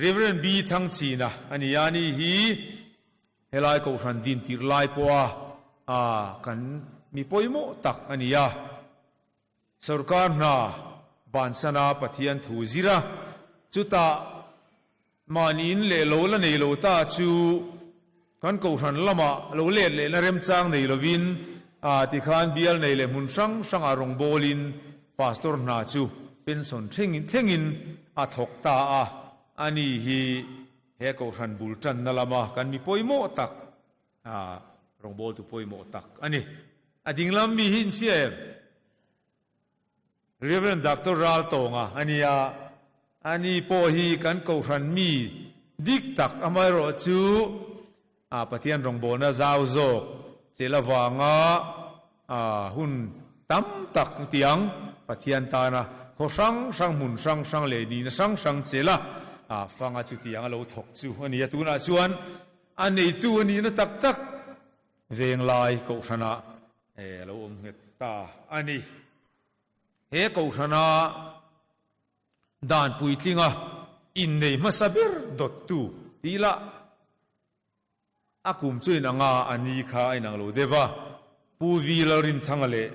Rev. B. Thangchina a ni a, ani hi helai Kohhran din tirh lai pawha kan mi pawimawh tak a ni a, Sorkar hna bansana Pathian thu zir a, chutah mahni in leh lo la nei lo ta chu kan Kohhran lamah lo let lehna remchang nei lovin tikhan bial nei leh hmun hrang hrangah rawngbawlin Pastor hna chu pension thlengin a thawk ta a, ani hi he Kohhran bul tanna lama kan mi pawimawh tak Rawngbawltu pawimawh tak a ni. A dinglam mi hi inhria em? Rev. Doctor Raltawnga a ni a, ani pawh hi kan Kohhran mi dik tak amaherawh chu Pathian rawngbawlna zau zawk chel avanga hun tam tak tiang Pathian tana khaw hrang hrang, hmun hrang hrang leh nihna hrang hrang chela fanga chutiang a lo thawk chu a ni a. Tunah chuan A neitu a nihna tak tak Venglai Kohhranah a lo awm nghet ta a ni. He Kohhrana dan puitlinga innei hmasa ber dawttu tih lah a kum chu inanga a ni kha a inang lo deuh a, Pu V Lalrinthanga leh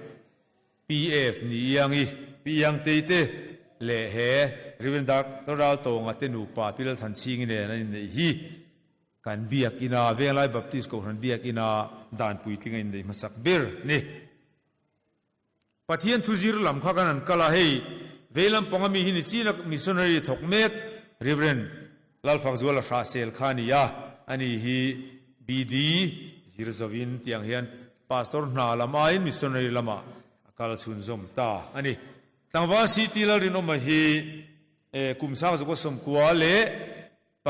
PF ni iangi, Pi Iangtei te leh he Rev. Doctor Raltawnga te nupa Pi Lalthanchhingi nen an inneih hi kan biakina, Venglai Baptist Kohhran biakina dan puitling a inneih hmasak ber ni. Pathian thuzir lam kha kan han kal a, hei vei lampanga mi hi ni chin a missionary thawk mek Rev. Lalfakzuala Hrahsel kha a ni a, ani hi BD zir zovin tiang hian Pastor hna lam aiin missionary lamah a kal chhunzawm ta a ni. Tlangval CT Lalrinawma hi kum sangzawka 91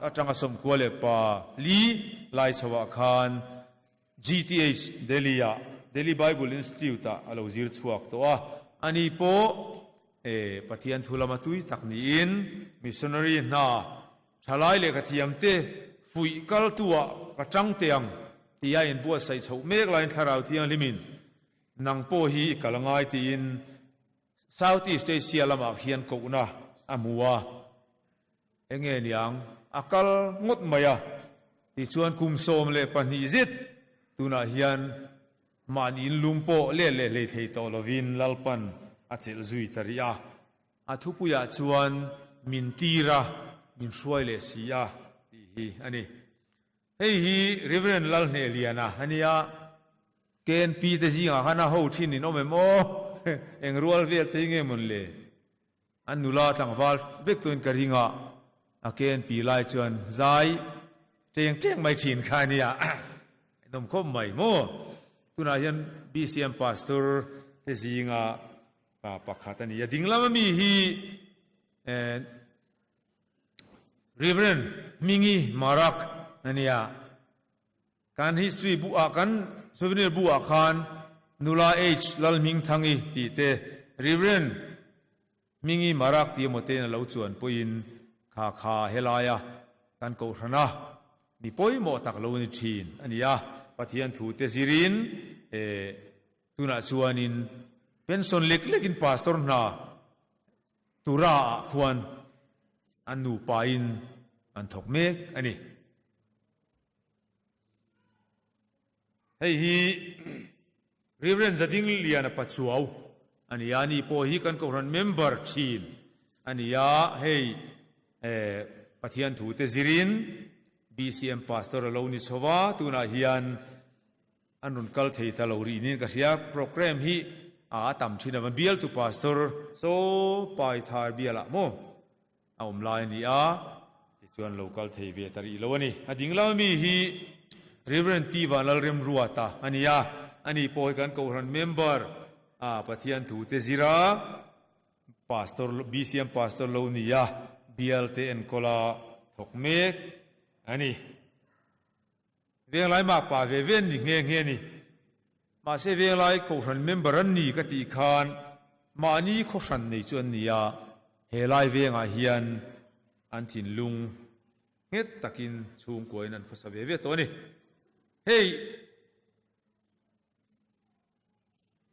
atanga 94 lai chhoah khan GTH Delhi-ah Delhi Bible Institute-ah a lo zir chhuak tawh a, ani pawh Pathian thu lama tui tak niin missionary hna Thalai lehkha thiamte fuih kaltuah ka tang teh ang tih a inbuatsaih chhoh mek laiin Thlarau Thianghlimin nang pawh hi i kal angai tiin South East Asia lamah khian kohna a hmu a, enge niang a kal ngawt mai a tichuan kum 12 zet tunah hian mahni inlum pawh let leh hlei thei tawh lovin Lalpan a chelh zui ta rih a. A thupuiah chuan min tir a, min hruai leh si a tih hi a ni. Hei hi Rev. Lalhnehliana a nia, KNP te zingah khan a ho thin in awm em aw? Eng rual vel thei nge mawn le? An nula tlangval vek tuin ka ring a, a KNP lai chuan zai teng teng mai thin kha a nia. Nawm khawp mai maw? Tunah hian BCM Pastor te zinga Pa pakhat a ni. A ding lama mi hi Reverend Hmingi Marak a ni a. Kan history bu ah kan souvenir bu ah khan Nula H Lalhmingthangi tih te Reverend Hmingi Marak tih emaw tein a lo chuan pawhin kha kha helaia kan kohhrana mi pawimawh tak lo ni thin a ni a. Pathian thu te zirin eh tunah chuanin pension lek lekin pastor hna Tura ah khuan an nupa in an thawk mek a ni. Hei hi Reverend Zadingliana Pachuau a ni a, ani pawh hi kan Kohhran member thin a ni a, hei eh Pathian thu te zirin BCM Pastor a lo ni chho va, tunah hian an rawn kal thei ta lo rih niin ka hria, programme hi a tam thin a, bialtu Pastor saw Paithar bialah maw a awm lai a ni a, tichuan lo kal thei ve ta rih lo a ni. A ding lama mi hi Reverend T Vanlalremruata a ni a, ani pawh hi kan Kohhran member a Pathian thu te zir a, Pastor, BCM Pastor lo ni a, bial te enkawl a thawk mek a ni. Venglai mah pa ve ve an ni nghe nghe a ni. Mahse Venglai Kohhran member an ni ka tih khan mahni khawhran nei chu an ni a, he lai vengah hian an thinlung nghet takin chhungkuain an khawsa ve ve tawh a ni. Hei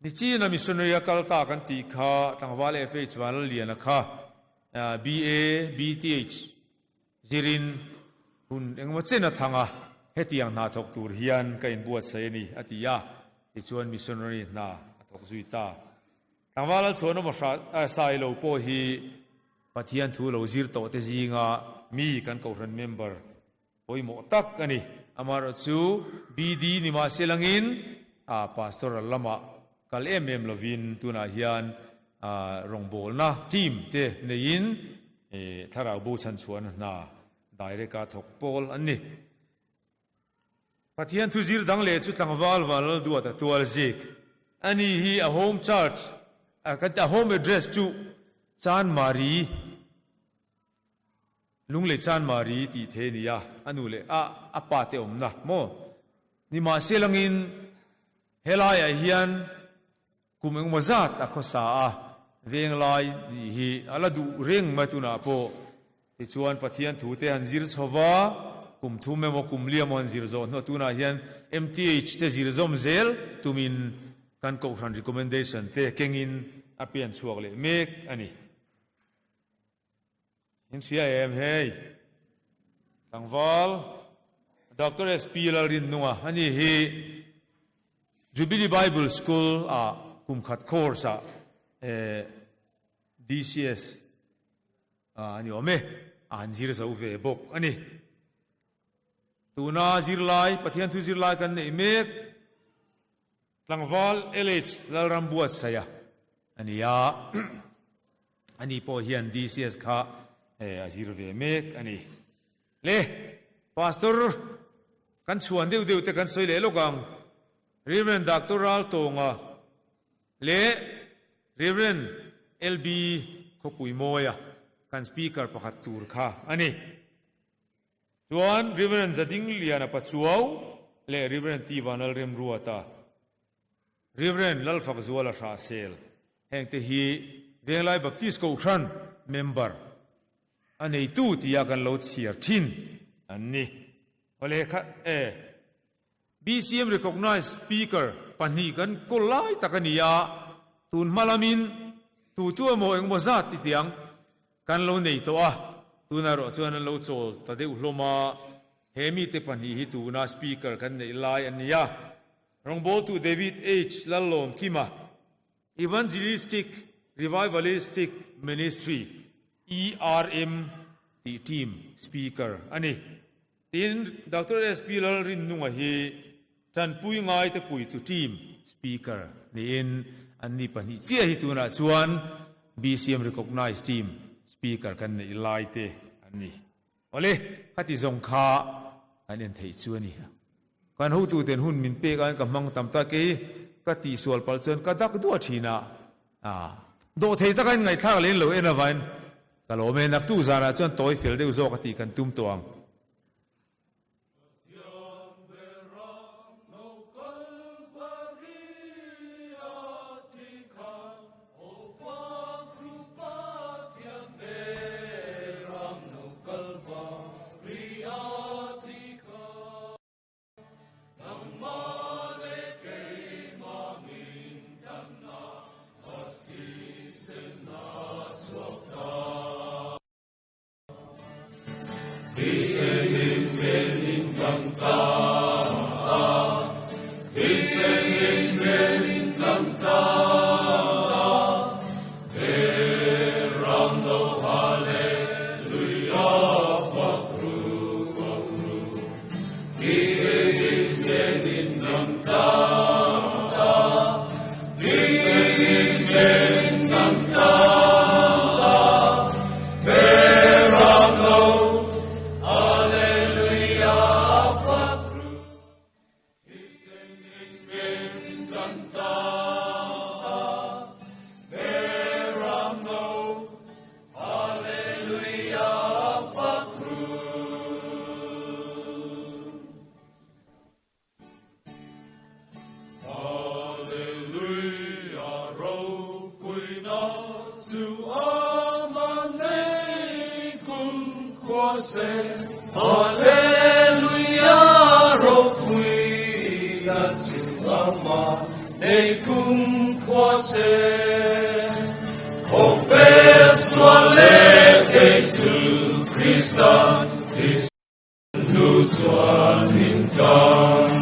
Nichina missionary a kal ta kan tih kha tlangval FH Vanlalliana kha BA, BTH zirin hun engemaw chen a thang a, hetiang hna thawk tur hian ka inbuatsaih a ni a ti a, tichuan missionary hna a thawk zui ta. Tlangval Lalchhuan awm a sai lo pawh hi Pathian thu lo zir tawh te zinga mi kan kohhran member Pawimawh tak a ni. Amaherawh chu BD ni mahse langin a pastoral lamah kal em em lovin tunah hian rawngbawlna team te neiin thlarau bo chhanchhuahna hna direct a thawk pawl an ni. Pathian thu zir dang leh chu tlangval Vanlal Duat a tual zik a ni hi a home church a home address chu Chanmari Lunglei Chanmari tih thei a ni a, a nu leh a a pa te awmna maw? Nimahse langin helaiah hian kum engemaw zat a khawsa a, venglai nih hi a la duh reng mai tunah pawh. Tichuan Pathian thu te han zir chho va, kum thum emaw kum li emaw han zir zawh hnuah tunah hian MTH te zir zawm zel tumin kan Kohhran recommendation te kengin a pian chhuak leh mek a ni. In hria em hei? Tlangval Doctor SP Lalrinnunga a ni hi Jubilee Bible School ah kum khat course ah DCS a ni awm e, a han zir zo ve bawk a ni. Tuna zirlai, Pathian thu zirlai kan neih mek. Tlangval LH Lalrambuatsaia a ni a, ani pawh hian DCS kha a zir ve mek a ni. Le, Pastor kan chhuan deuh deuh te kan sawi leh lawk ang, Rev. Doctor Raltawnga leh Rev. LB Khawpuimawia kan Speaker pakhat tur kha a ni. Chuan Rev. Zadingliana Pachuau leh Rev. T. Vanlalremruata, Rev. Lalfakzuala Hrahsel hengte hi Venglai Baptist Kohhran member a neitu tia kan lo chhiar thin an ni. Awle kha e. BCM Recognized Speaker pahnih kan kawl lai tak a ni a, tun hma lamin tu tu emaw engemaw zat ti tiang kan lo nei tawh a, tunah erawh chuan an lo chawl ta deuh hlawm a, he mite pahnih hi tuna Speaker kan neih lai an ni a. Rawngbawltu David H. Lallawmkima, Evangelistic Revivalistic Ministry, ERM, tih team Speaker a ni. Tin, Doctor SP Lalrinnunga hi Tanpui Ngaite Puitu Team Speaker niin anni pahnih chiah hi tunah chuan BCM Recognized Team Speaker kan neih lai te an ni. Awle, khati zawng kha kan en theih chu a ni. Kan hotuten hun min pek aiin ka hmang tam ta kei ka tihsual palh chuan ka dak duah thin a, dawh thei taka in ngaihthlak leh in lo en avain Ka lawm e, naktu zanah chuan tawi fel deuh zawk a tih kan tum tawh ang. Thisenin zelin kan tan ta, Thisenin zelin kan tan ta, Beram no hallelujah, fak ru, fak ru. Thisenin zelin kan tan ta, Thisenin zelin kan tan ta, Beram no hallelujah, fak ru. Thisenin zelin kan tan ta, Beram no hallelujah, fak ru. Hallelujah, ropuina chu amane kum khua se. Hallelujah, ropuina chu amane kum khua se. Khawvel sual leh kei chu Krista thisen chuan min tlan.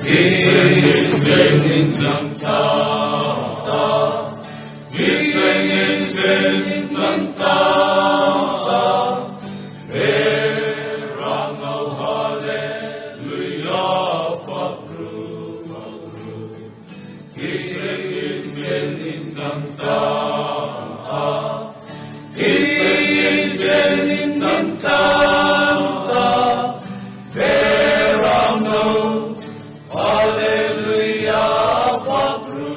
Thisenin zelin kan tan ta, Thisenin zelin kan tan ta, Beram no hallelujah, fak ru, fak ru. Thisenin zelin kan tan ta, Thisenin zelin kan tan ta, Beram no hallelujah, fak ru.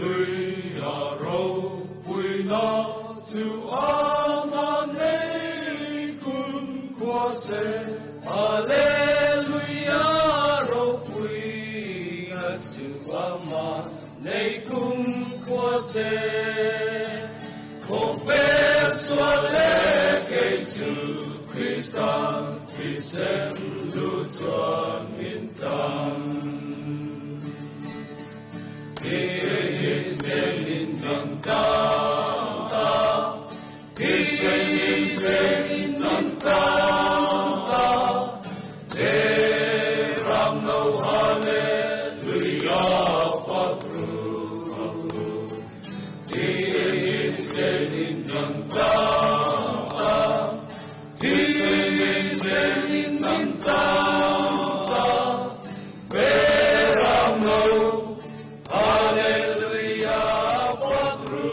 Hallelujah, ropuina chu amane kum khua se. Hallelujah, ropuina chu amane kum khua se. Khawvel sual leh kei chu Krista thisen lu chuan min tlan. Thisenin zelin kan tan ta, Thisenin zelin kan tan ta, Beram no hallelujah, fak ru, fak ru. Thisenin zelin kan tan ta, Thisenin zelin kan tan ta, Beram no hallelujah, fak ru.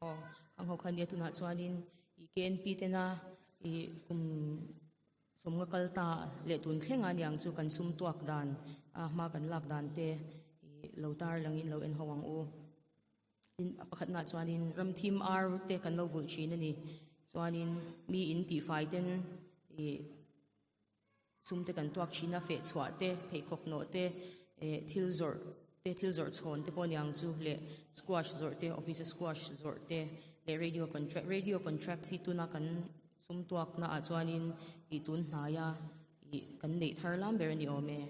Aw, ang ho kha nia tunah chuanin i KNP tena i kum sawmnga kal ta leh tun thleng a niang chu kan sum tuak dan a hma kan lak dan te i lo tar langin lo en ho ang u. Tin, a pakhatnah chuanin ramthim ar te kan lo vulh thin a ni. Chuanin mi in tihfai ten i sum te kan tuak thin a, feh chhuah te, pheikhawk nawh te, eh thil zawrh te, thil zawrh chhawn te pawh aniang chu leh squash zawrh te, office a squash zawrh te leh radio contract, radio contract hi tuna kan sum tuakna ah chuanin ih tun hnaia ih kan neih thar lam ber a ni awm e.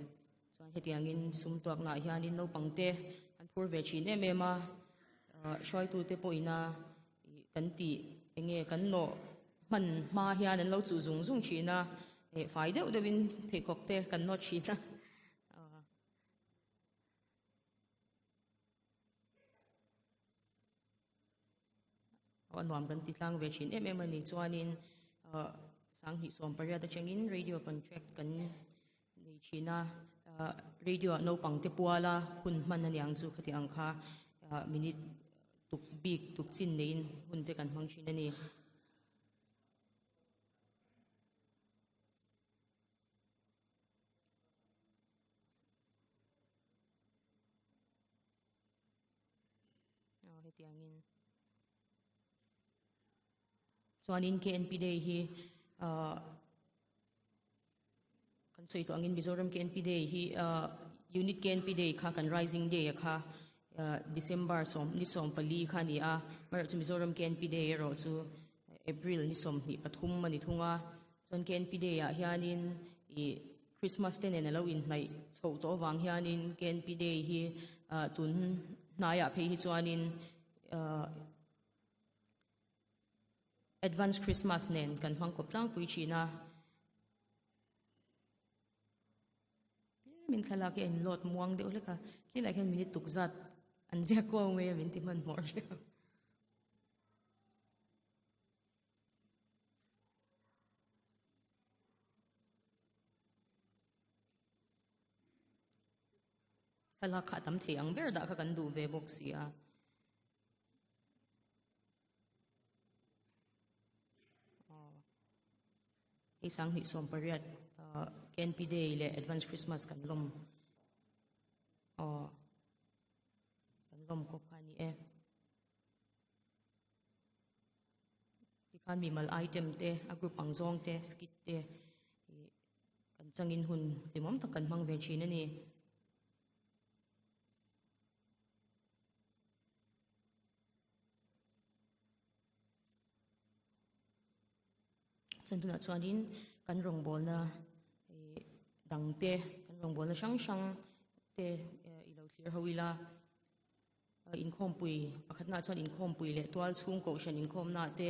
Chuan hetiangin sum tuakna ah hianin naupang te an phur ve thin em em a, hruaitute pawhina ih kan tih enge kan nawh hman hma hian an lo chuh zung zung thin a, eh fai deuh deuhin pheikhawk te kan nawt thin a. A nuam kan ti tlang ve thin em em a ni. Chuanin sanghnih sawmpariat atangin radio contract kan nei thin a, radio ah naupang te puala hun hman a niang chu khati ang kha minute tuk bik tuk chin neiin hun te kan hmang thin a ni. Aw hetiangin chuanin KNP Day hi ah kan sawi tawh angin Mizoram KNP Day hi ah Unit KNP Day kha kan Rising Day a kha ah December sawm ni 14 kha a ni a amaherawhchu chu Mizoram KNP Day erawh chu April ni 23 a ni thung a chuan KNP Day ah hianin ih Christmas te nen a lo inhnaih chhoh tawh avang hianin KNP Day hi tun hnaiah phei hi chuanin Advance Christmas nen kan hmang kawp tlangpui thin a. Min thlalak hi a inlawt muang deuh hlek a, khilaiah khian minute tukzat an ziak kuau mai a min ti hmanhmawh riau. Thlalak kha a tam thei ang ber dah kha kan duh ve bawk si a. Hei sanghnih 18 KNP Day leh Advance Christmas kan lawm. Aw. Kan lawm kawp kha a ni e. Tikhan mimal item te, a group ang zawng te, skit te ih kan changin hun hlimawm tak kan hmang ve thin a ni. Chuan tunah chuanin kan rawngbawlna ih dang te, kan rawngbawlna hrang hrang te i lo thlir ho ila. Inkhawmpui pakhatnaah chuan inkhawmpui leh tual chhung kohhran inkhawmnaah te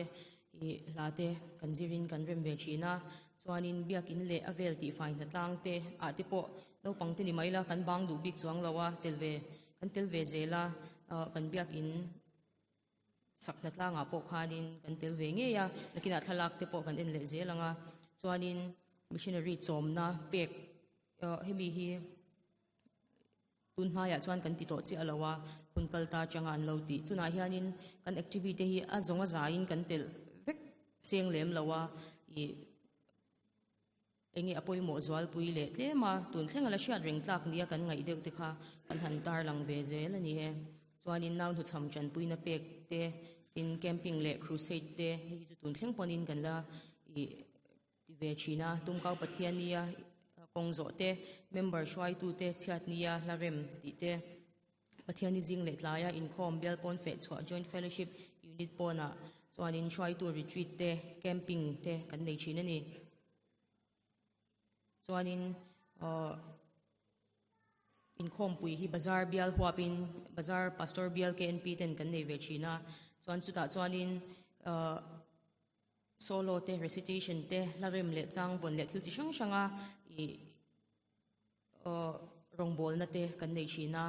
ih hla te kan zirin kan rem ve thin a. Chuanin biakin leh a vel tihfai hnatlang te ah te pawh naupang te ni mai ila kan bang duh bik chuang lo a, tel ve kan tel ve zel a, kan biakin sak hnatlangah pawh khanin kan tel ve ngei a, nakinah thlalak te pawh kan en leh zel ang a. Chuanin missionary chawmna pek hemi hi Tun hnaiah chuan kan ti tawh chiah lo a, hun kal ta atanga an lo tih. Tunah hianin kan activity te hi a zawng a zaiin kan telh vek seng lem lo a, ih eng nge a pawimawh zualpui leh tlem a, tun thleng a la hriat reng tlak nia kan ngaih deuh te kha kan han tarlang ve zel a ni e. Chuanin nau hnuchham tanpuina pek te, tin camping leh crusade te hei hi chu tun thleng pawnin kan la ih Ti ve thin a, Tumkau Pathian nia kawng zawh te, member hruaitu te chhiat nia hla rem tih te, Pathian i zing leh tlaia inkhawm bial pawn feh chhuah Joint Fellowship Unit pawnah chuanin hruaitu retreat te, camping te kan nei thin a ni. Chuanin inkhawmpui hi bazar bial huapin bazar pastor bial KNP ten kan nei ve thin a, chuan chutah chuanin Solo te, recitation te, hla rem leh chang vawn leh thil chi hrang hranga ih rawngbawlna te kan nei thin a,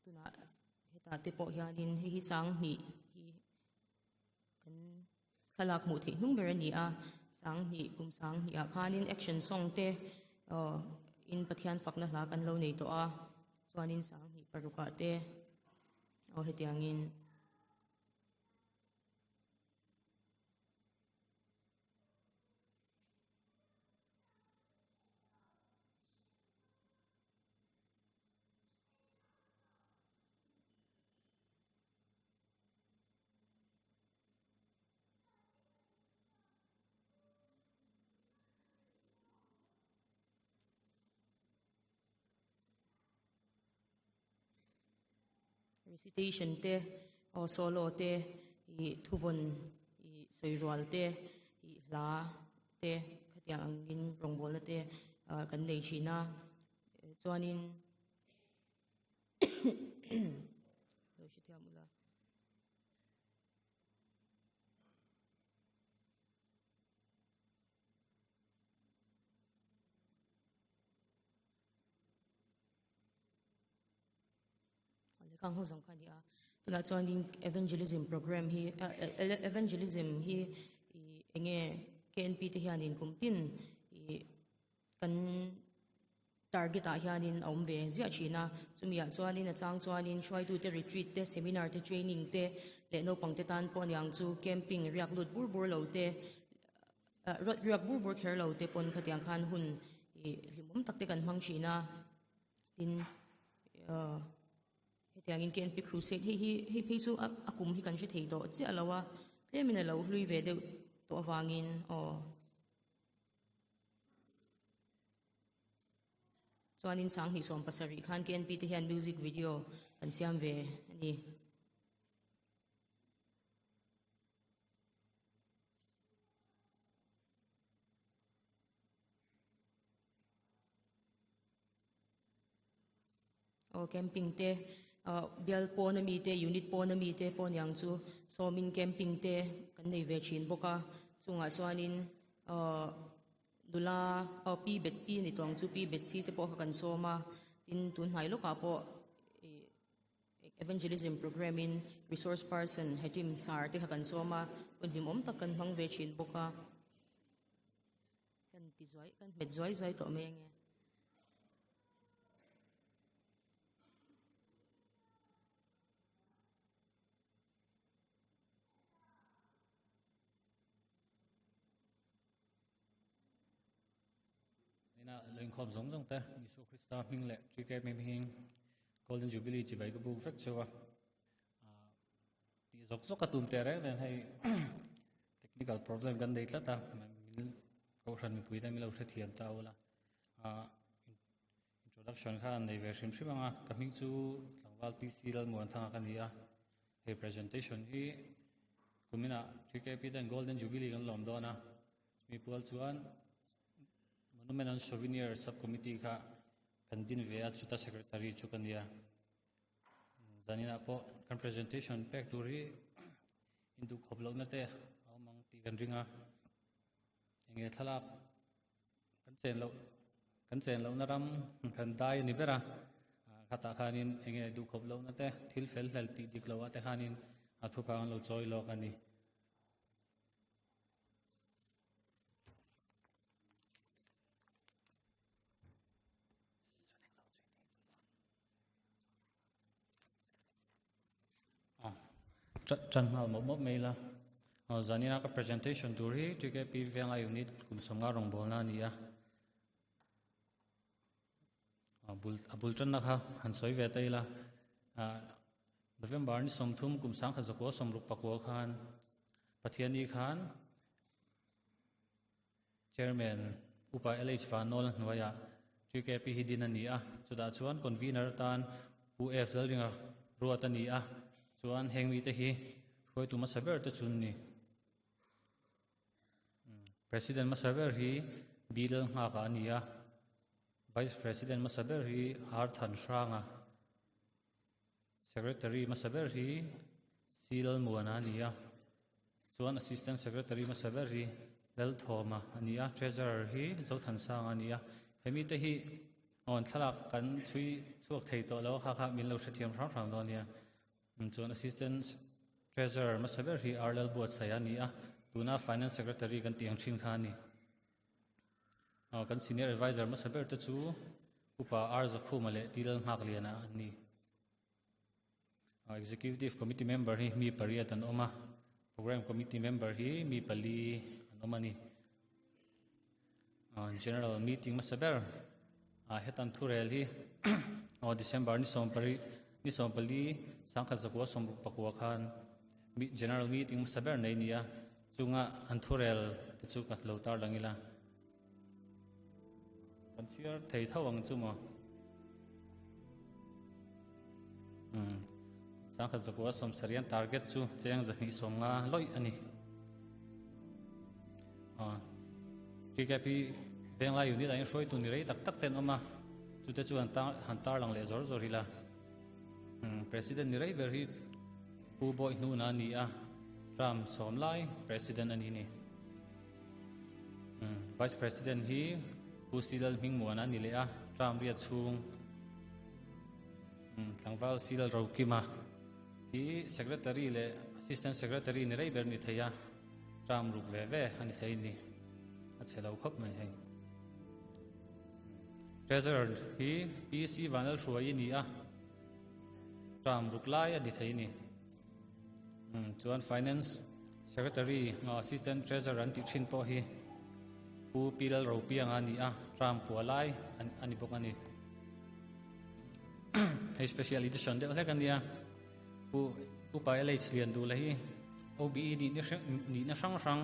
tunah hetah te pawh hianin hei hi sanghnih hi kan thlalak hmuh theih hnung ber a ni a, sanghnih kum sanghnih ah khanin action song te in Pathian fakna hla kan lo nei tawh a, chuanin sanghnih paruk ah te aw hetiangin. Recitation te, aw solo te, ih thuvawn ih sawirual te, ih hla te khatiang angin rawngbawlna te ah kan nei thin a chuanin lo hrethiam ula. Kang ho zawng kha a ni a tunah chuanin evangelism program hi evangelism hi ih eng nge K N P te hianin kum tin ih kan target ah hianin a awm ve ziah thin a chumi ah chuanin a chang chuanin hruaitute retreat te seminar te training te leh naupang te tan pawh aniang chu camping riak lut bur bur lo te riak bur bur kher lo te pawn khatiang khan hun ih hlimawm tak te kan hmang thin a. Tin, hetiangin KNP Crusade hei hi hei phei chu a kum hi kan hre thei tawh chiah lo a, tlemin a lo hlui ve deuh tawh avangin aw. Chuanin sanghnih 70 khan KNP te hian music video kan siam ve a ni. Aw camping te ah bial pawn ami te unit pawn ami te pawh aniang chu sawmin camping te kan nei ve thin bawk a chungah chuanin ah nula aw pi bet pi a ni tawh ang chu pi bet si te pawh kha kan sawm a tin tun hnai lawkah pawh ih evangelism program in resource person hetim sar te kha kan sawm a hun hlimawm tak kan hmang ve thin bawk a. Kan ti zuai, kan hmet zuai zuai tawh mai ange. Ina lo inkhawm zawng zawng te Isua Krista hming leh TKM hming. Golden Jubilee chibai ka buk vek cheu a. Tih zawk zawk a tum teh reng nen hei technical problem kan nei tlat a, min kohhran mipui te min lo hrethiam ta ula. Introduction kha an nei ve hrim hrim ang a, ka hming chu tlangval TC Lalmuanthanga ka ni a. Hei presentation hi kuminah TKP ten Golden Jubilee kan lawm dawn a, chumi pual chuan Monument and Souvenir Sub-Committee kha kan din ve a, chuta Secretary chu ka ni a. Zaninah pawh kan presentation pek tur hi induhkhawp lohna te a awm ang tih kan ring a, enge thlalak kan chen loh kan chen lohna ram kan dai a ni ber a, khatah khanin enge duhkhawp lohna te thil fel hlel tih dik loh ah te khanin a thuphang an lo chawi lawk a ni. Chan nghal mawp mawp mai la. Zanina ka presentation tur hi TKP Venga Unit kum sawmnga rawngbawlna a ni a. A bul tanna kha han sawi ve ta ila. November ni 30 kum 1969 khan Pathiani khan Chairman Upa LH Vanawl hnuaiah TKP hi din a ni a, chutah chuan Convener atan Pu F Lalringa ruat a ni a, chuan heng mite hi hruaitu hmasa ber te chu an ni. President hmasa ber hi B Lalnghaka a ni a, Vice President hmasa ber hi R Thanhranga, Secretary hmasa ber hi C Lalmuana a ni a, chuan Assistant Secretary hmasa ber hi Lalthawma a ni a, Treasurer hi Zothansanga a ni a. Hemi te hi awn thlalak kan chhui chhuak thei tawh lo a, kha kha min lo hrethiam hram hram dawn nia. Chuan Assistant Treasurer hmasa ber hi R Lalbuatsaia a ni a, tuna Finance Secretary kan tih ang thin kha a ni. Kan Senior Adviser hmasa ber te chu Upa R Zakhuma leh T Lalnghakliana an ni. Executive Committee member hi mi pariat an awm a, Program Committee member hi mi pali an awm a ni. General Meeting hmasa ber hetan thurel hi December ni sawmpari ni sawmpali sangkhat zakua sawmruk pakua khan General Meeting hmasa ber nei ni a, chunga an thurel te chu ka lo tar lang ila. Kan chhiar thei tho ang chu maw? Umm. Sangkhat zakua sawmsarian target chu cheng zahnih sawmnga lawih a ni. Ah. TKP Venglai unit ah hian hruaitu ni rei tak tak te an awm a, chute chu han tar han tarlang leh zawr zawr ila. Umm President ni rei ber hi Pu Bawihnuna a ni a, term sawm lai President a ni ni. Vice President hi Pu Silal Hmingmuana a ni leh a, term riat chhung tlangval Silal Rokima hi Secretary leh Assistant Secretary ni rei ber ni thei a, term ruk ve ve a ni thei ni. A chhe lo khawp mai hei. Treasurer hi PC Vanlalhruaii ni a, term ruk lai a ni thei ni. Chuan Finance Secretary nga Assistant Treasurer an tih thin pawh hi Pu Pi Lalropianga a ni a, term kua lai a ni bawk a ni. Hei special edition deuh hlek a nia. Pu Upa LH Lianduhla hi OBE nihna hrang hrang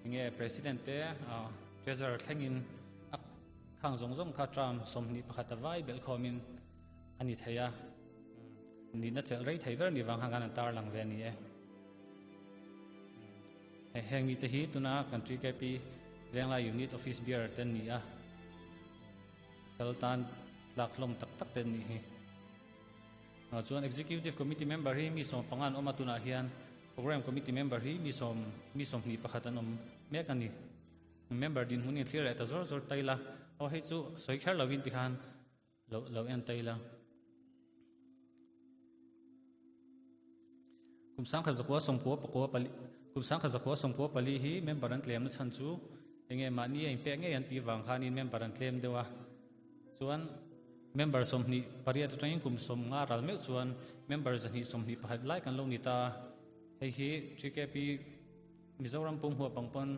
enge President te Treasurer thlengin a khang zawng zawng kha term 21 a vai belh khawmin a ni thei a. Nihna chelh rei thei ber ni vang khan an tar lang ve a ni e. Hei heng mite hi tuna kan TKP Venglai Unit Office Bearer te an ni a. Sal tan tlak hlawm tak tak te an nih hi. Chuan Executive Committee member hi mi 15 an awm a tunah hian Program Committee member hi mi sawm mi 21 an awm mek a ni. Member dinhmun in thlir leh ta zawr zawr taila. Aw hei chu sawi kher lovin tikhan Lo lo en ta ila. Kum sangkhat zakua sawmkua pakua pali kum sangkhat zakua sawmkua pali hi member an tlem na chhan chu enge mahni a inpek ngei an tih vang khanin member an tlem deuh a. Chuan member 28 atangin kum 50 ral meuh chuan member 121 lai kan lo ni ta a. Hei hi TKP Mizoram pum huap ang pawn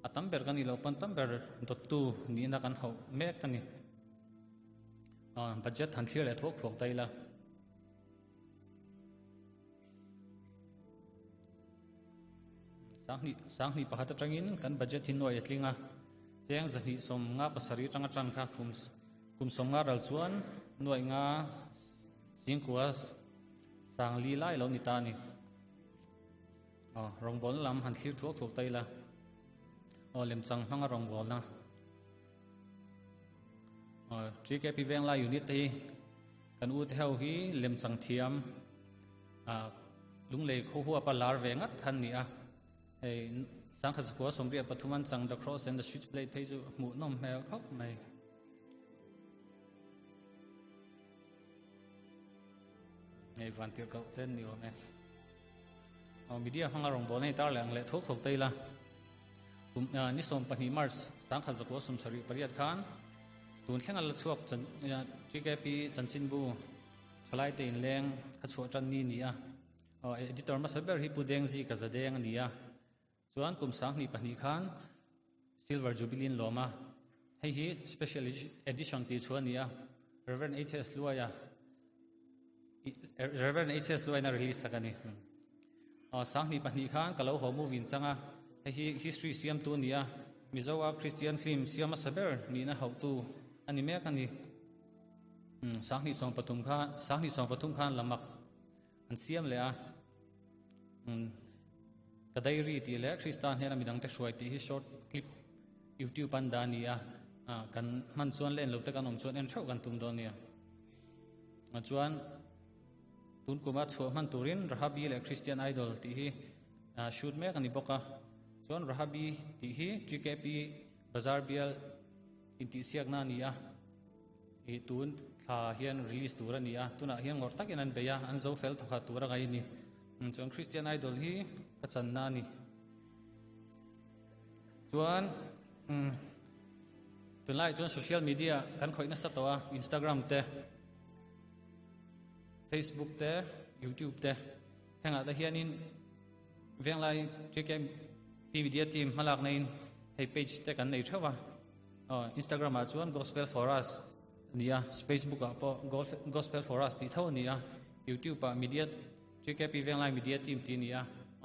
a tam ber kan nih loh pawn tam ber dawttu nihna kan hauh mek a ni. Budget han thlir leh thuak thuak ta ila. Sanghnih sanghnih pakhat atangin kan budget hi nuai a tling a, cheng zahnih sawmnga pasarih atanga tan kha kum kum sawmnga ral chuan nuai nga singkua sangli lai lo ni ta a ni. Aw rawngbawlna lam han thlir thuak thuak ta ila. Aw lemchang hmanga rawngbawlna. Aw TKP Venglai unit te hi kan u te ho hi lemchang thiam ah lunglei khaw huapa lar ve ngat khan ni a. Hei sangkhat zakua sawmriat pathum an chang The Cross and the Switchblade phei chu hmuhnawm hmel khawp mai. Hei van tirh koh te an ni awm e. Aw media hmanga rawngbawlna hei tar leh ang leh thuak thuak ta ila. Kum ni 12 March sangkhat zakua 78 khan tun thlenga la chhuak TKP chanchinbu thalai te inleng kha chhuah tan ni ni a. Aw editor hmasa ber hi Pu Dengzi ka Zadeng a ni a. Chuan kum 2002 khan Silver Jubilee an lawm a. Hei hi special edition tih chu a ni a. Reverend HS Luaia Reverend HS Luaina release sak a ni. Aw 2002 khan ka lo haw movie in chang a. Hei hi history siamtu a ni a. Mizoa Christian film siam hmasa ber nihna hauhtu a ni mek a ni. 2013 khan 2013 khan lamak An siam leh a, Ka diary tih leh Krista hnena midangte hruai tih hi short clip YouTube an dah a ni a, kan hman chuan leh en lo te kan awm chuan en theuh kan tum dawn nia. Chuan tun kuma chhuah hman turin Rahabi leh Christian Idol tih hi shoot mek a ni bawk a, chuan Rahabi tih hi TKP Bazar bial intihsiakna a ni a. Ih tun thla hian release tur a ni a, tunah hian ngawrh takin an bei a, an zo fel thawkhat tur a ngai a ni. Chuan Christian Idol hi ka channa a ni. Chuan tunlai chuan social media kan khawih nasa tawh a, Instagram te, Facebook te, YouTube te, hengah te hianin Venglai TKP Media Team hmalakna in hei page te kan nei theuh a. Instagram ah chuan Gospel for Us a ni a, Facebook ah pawh Gospel for Us tih tho a ni a, YouTube ah Media TKP Venglai Media Team tih a ni a,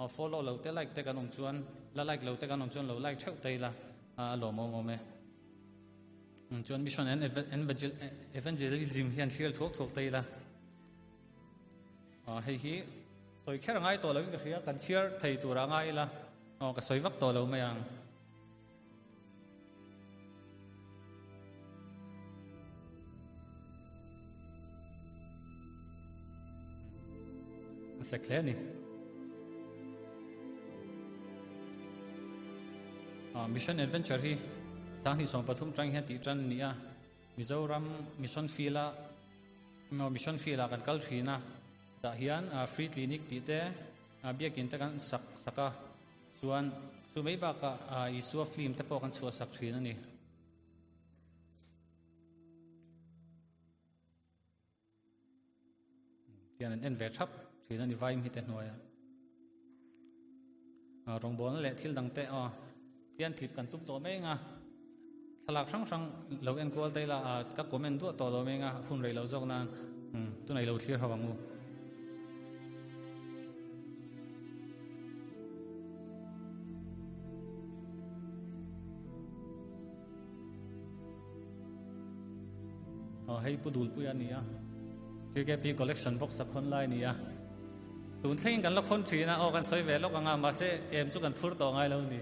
follow lo te like te kan awm chuan la like lo te kan awm chuan lo like theuh ta ila a lawmawm awm e. Chuan Mission and Evangelism hian thlir thuak thuak ta ila. Hei hi sawi kher a ngai tawh loin ka hria, kan chhiar thei tur a ngai ila, ka sawi vak tawh lo mai ang. Sek hle a ni. Mission Adventure hi 2013 tang hian tih tan a ni a. Mizoram Mission Field a Mission Field ah kan kal thin a. Tah hian Free Clinic tih te biakin te kan sak sak a. Chuan chu mai bakah Isua film te pawh kan chhuah sak thin a ni. Tian an en ve thap thin a ni vaim hi te hnuaiah. Rawngbawlna leh thil dang te aw tian tlip kan tum tawh mai anga thlalak hrang hrang lo en kual ta ila ka comment duah tawh lo mai anga hun rei lo zawk nan tunah i lo thlir ho ang u. Aw hei Pu Dulpuia a ni a, TKP collection box a khawn lai a ni a, tun thlengin kan la khawn thin a, aw kan sawi ve lawk ang a, mahse em chu kan phur tawh ngai lo a ni.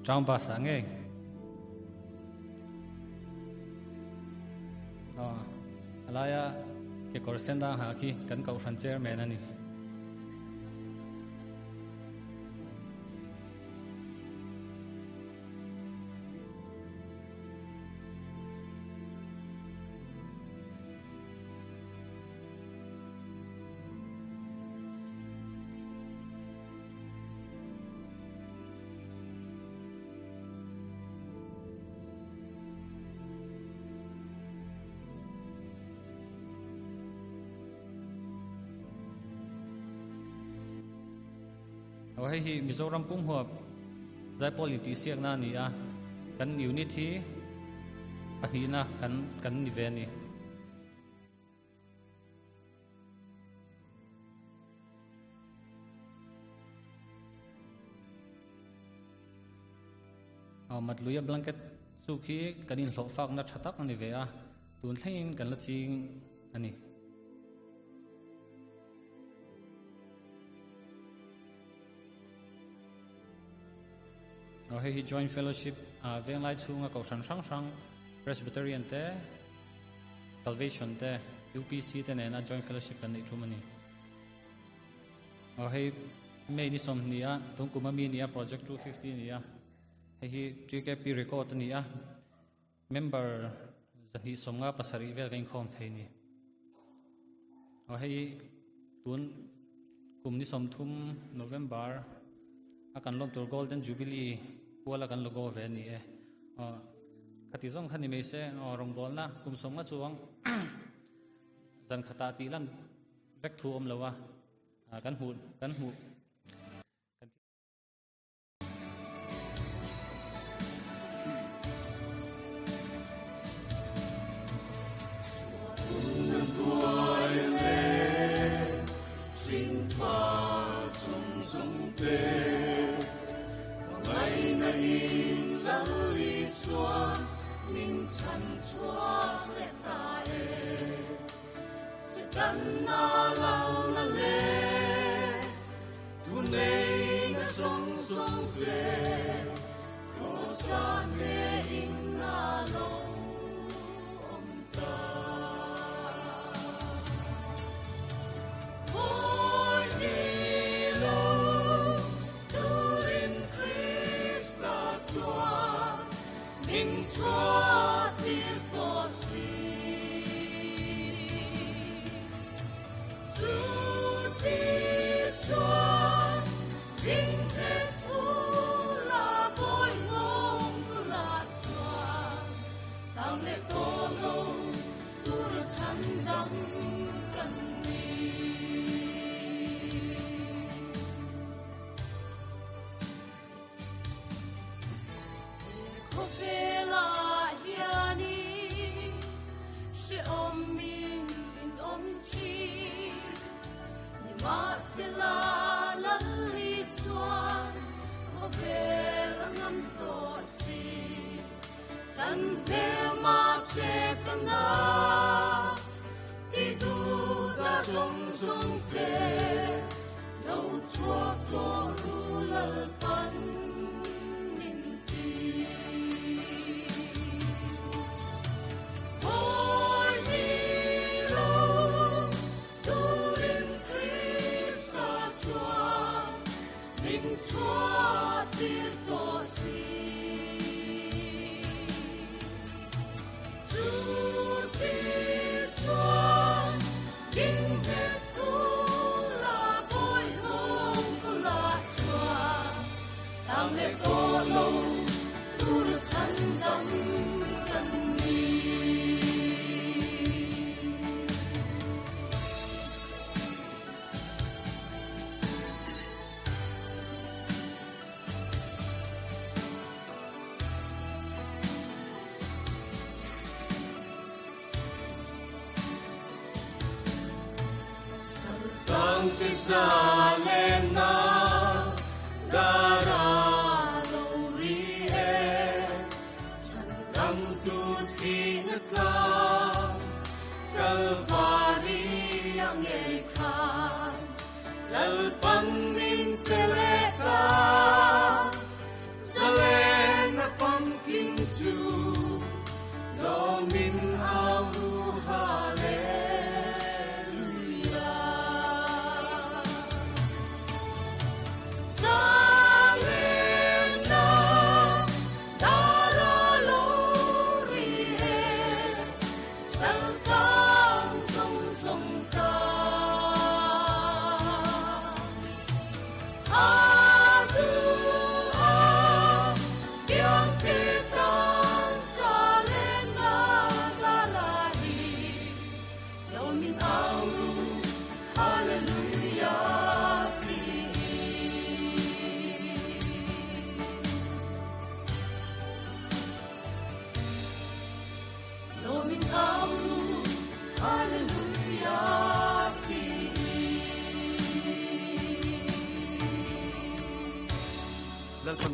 Town bus ah ngei. Aw, a laia kekawr sen dang ha khi kan kohhran chairman a ni. Aw hei hi Mizoram pum huap Zaipawl intihsiakna a ni a, kan unit hi. Pahnihna kan kan ni ve a ni. Matluia blanket chu khi kan inhlawh fakna tha tak a ni ve a, tun thlengin kan la ching a ni. Hei hi Joint Fellowship Venglai chhunga kohhran hrang hrang Presbyterian te, Salvation te, UPC te nena Joint Fellowship kan neih tum a ni. Hei May ni 20 a, tungkum ami ni a, Project 250 ni a. Hei hi TKP record a ni a, member 257 vel ka inkhawm thei ni. Hei tun kum ni 30 November a kan lawm tur Golden Jubilee puala kan logo ve a ni e. Khati zawng kha ni mai se, rawngbawlna kum 50 chuang zan khatah tih lan vek thu awm lo a, kan hmuh kan hmuh.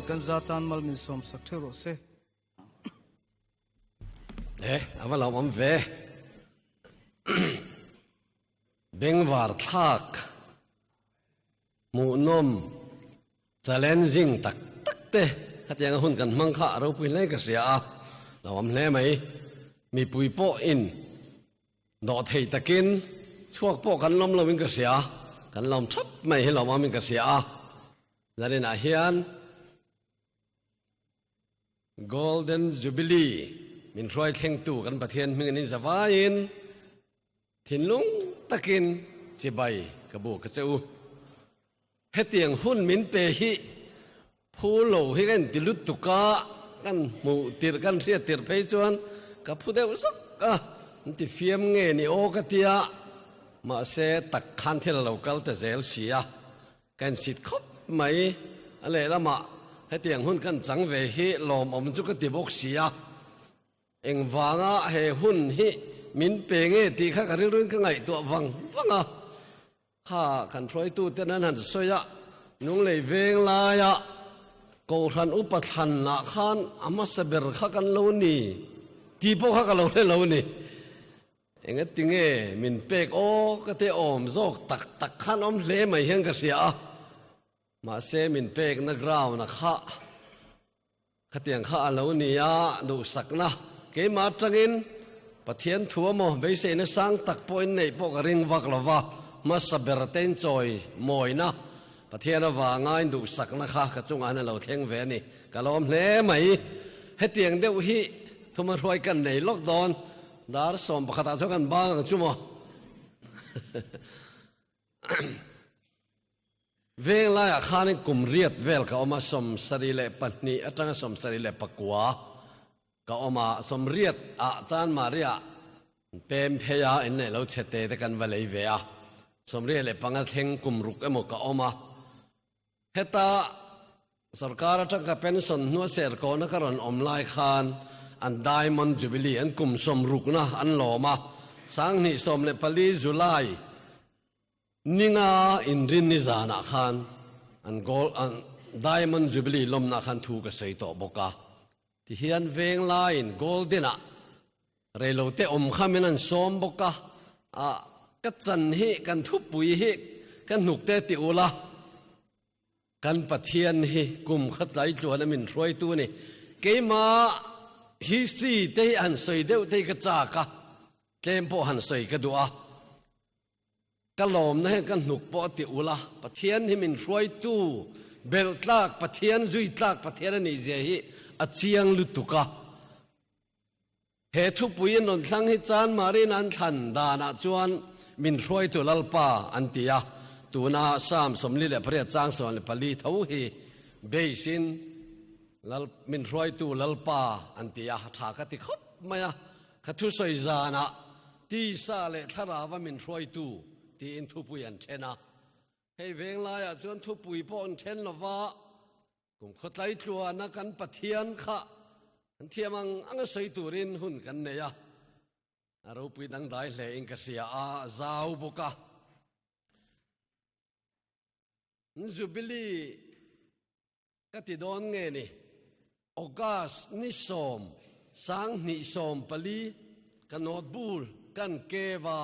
kan za tan mal min sawm sak theuh rawh se. E, a va lo awm ve. Bengvar thlak hmuhnawm challenging tak tak te khatianga hun kan hmang kha a ropui hle ka hria a, lo awm hle mai. Mipui pawh in dawh thei takin chhuak pawh kan lawm loin ka hria, kan lawm thap mai hi lawm awmin ka hria a. Zaninah hian Golden Jubilee min hruai thlengtu kan Pathian hming an inza vaiin thinlung takin chibai ka bu ka che u. Hetiang hun min pe hi phu lo hi ka inti lutuk a, kan hmuh tirh kan hriat tirh phei chuan ka phu deuh zawk a, an ti fiam nge ni aw ka tia, mahse tak khan thil a lo kal ta zel si a. Ka insit khawp mai, a lehlamah hetiang hun kan chang ve hi lawmawm chu ka ti bawk si a, engvanga he hun hi min pe nge tih kha ka rilruin ka ngaihtuah vang vang a, kha kan hruaituten an han sawi a, Lunglei veng laia Kohhran upa thlanah khan a hmasa ber kha kan lo ni tih pawh kha ka lo hre lo ni. Engati nge min pek aw ka te awm zawk tak tak khan awm hle mai hian ka hria a, mahse min pekna ground a kha khatiang kha a lo ni a, duhsakna keimah atangin Pathian thu emaw beiseina sang tak pawhin neih pawh ka ring vak lo va, hmasa ber tein chawi mawina Pathian avanga in duhsakna kha ka chungah hian a lo thleng ve a ni, ka lawm hle mai. Hetiang deuh hi thuma hruai kan nei lawk dawn. Dar 11 ah chuan kan bang ang chu maw? Veng laiah khanin kum riat vel ka awm a, 72 atanga 74 ka awm a, 80 ah chuan Maria pem phei a, in neih lo chhe te te kan va lei ve a, 85 thleng kum ruk emaw ka awm a. Heta sorkar atanga pension hnua ser kawhna ka rawn awm lai khan an Diamond Jubilee an kum sawmrukna an lawm a, 2014 July ninga inrinni zanah khan an gold an Diamond Jubilee lawmna khan thu ka sawi tawh bawk a. Tihian veng laiin Golden ah reilote awm kha min an sawm bawk a, ah ka chan hi kan thupui hi ka hnukte ti ula, kan Pathian hi kum kha tlai tluan a min hruaitu a ni. Keima history te hi han sawi deuh te hi ka chak a, tlem pawh han sawi ka duh a. Ka lawmna hian ka hnuk pawh a ti ul a, Pathian hi min hruaitu, belh tlak Pathian, zui tlak Pathian a nih zia hi a chiang lutuk a. He thupui in rawn thlang hi Chan Marin an thlan danah chuan min hruaitu Lalpa an ti a, tuna Psalm 48 chang 14 tho hi base in Lal min hruaitu Lalpa an ti a, tha ka ti khawp mai a. Ka thusawi zanah tisa leh thlarava min hruaitu tiin thupui an then a. Hei veng laiah chuan thupui pawh an then lova, kum khawtlai tluana kan Pathian kha an thiam ang anga sawi turin hun kan nei a. A ropui dangdai hle in ka hria a, a zau bawk a. Jubilee Ka ti dawn nge ni? August ni 10, 2014 ka notebul kan kev a,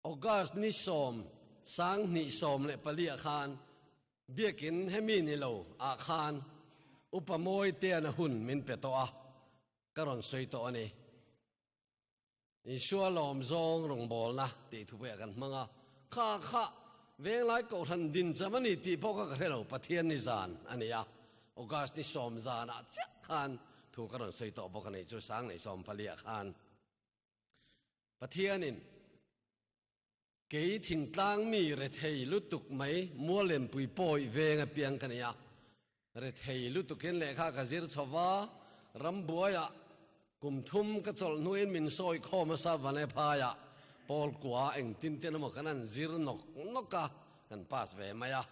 August ni 10, 2014 ah khan biakin hemi ni lo ah khan Upa Mawitean a hun min pe tawh a, ka rawn sawi tawh a ni. Isua lawm zawng rawngbawlna tih thupuiah kan hmang a, kha kha Venglai Kohhran din cham a ni tih pawh kha ka hre lo, Pathian ni zan a ni a, August ni 10 zanah chiah khan thu ka rawn sawi tawh bawk a ni chu 2014 ah khan Pathianin kei thingtlang mi rethei lutuk mai Mualempui pawi veng apiang ka ni a, Rethei lutukin lehkha ka zir chho va, rambuaiah kum thum ka chawlh hnuin min sawi khawm a sa vane phaiah Paul kua engtin ten emaw kan han zir nawk nawk a, kan pass ve mai a.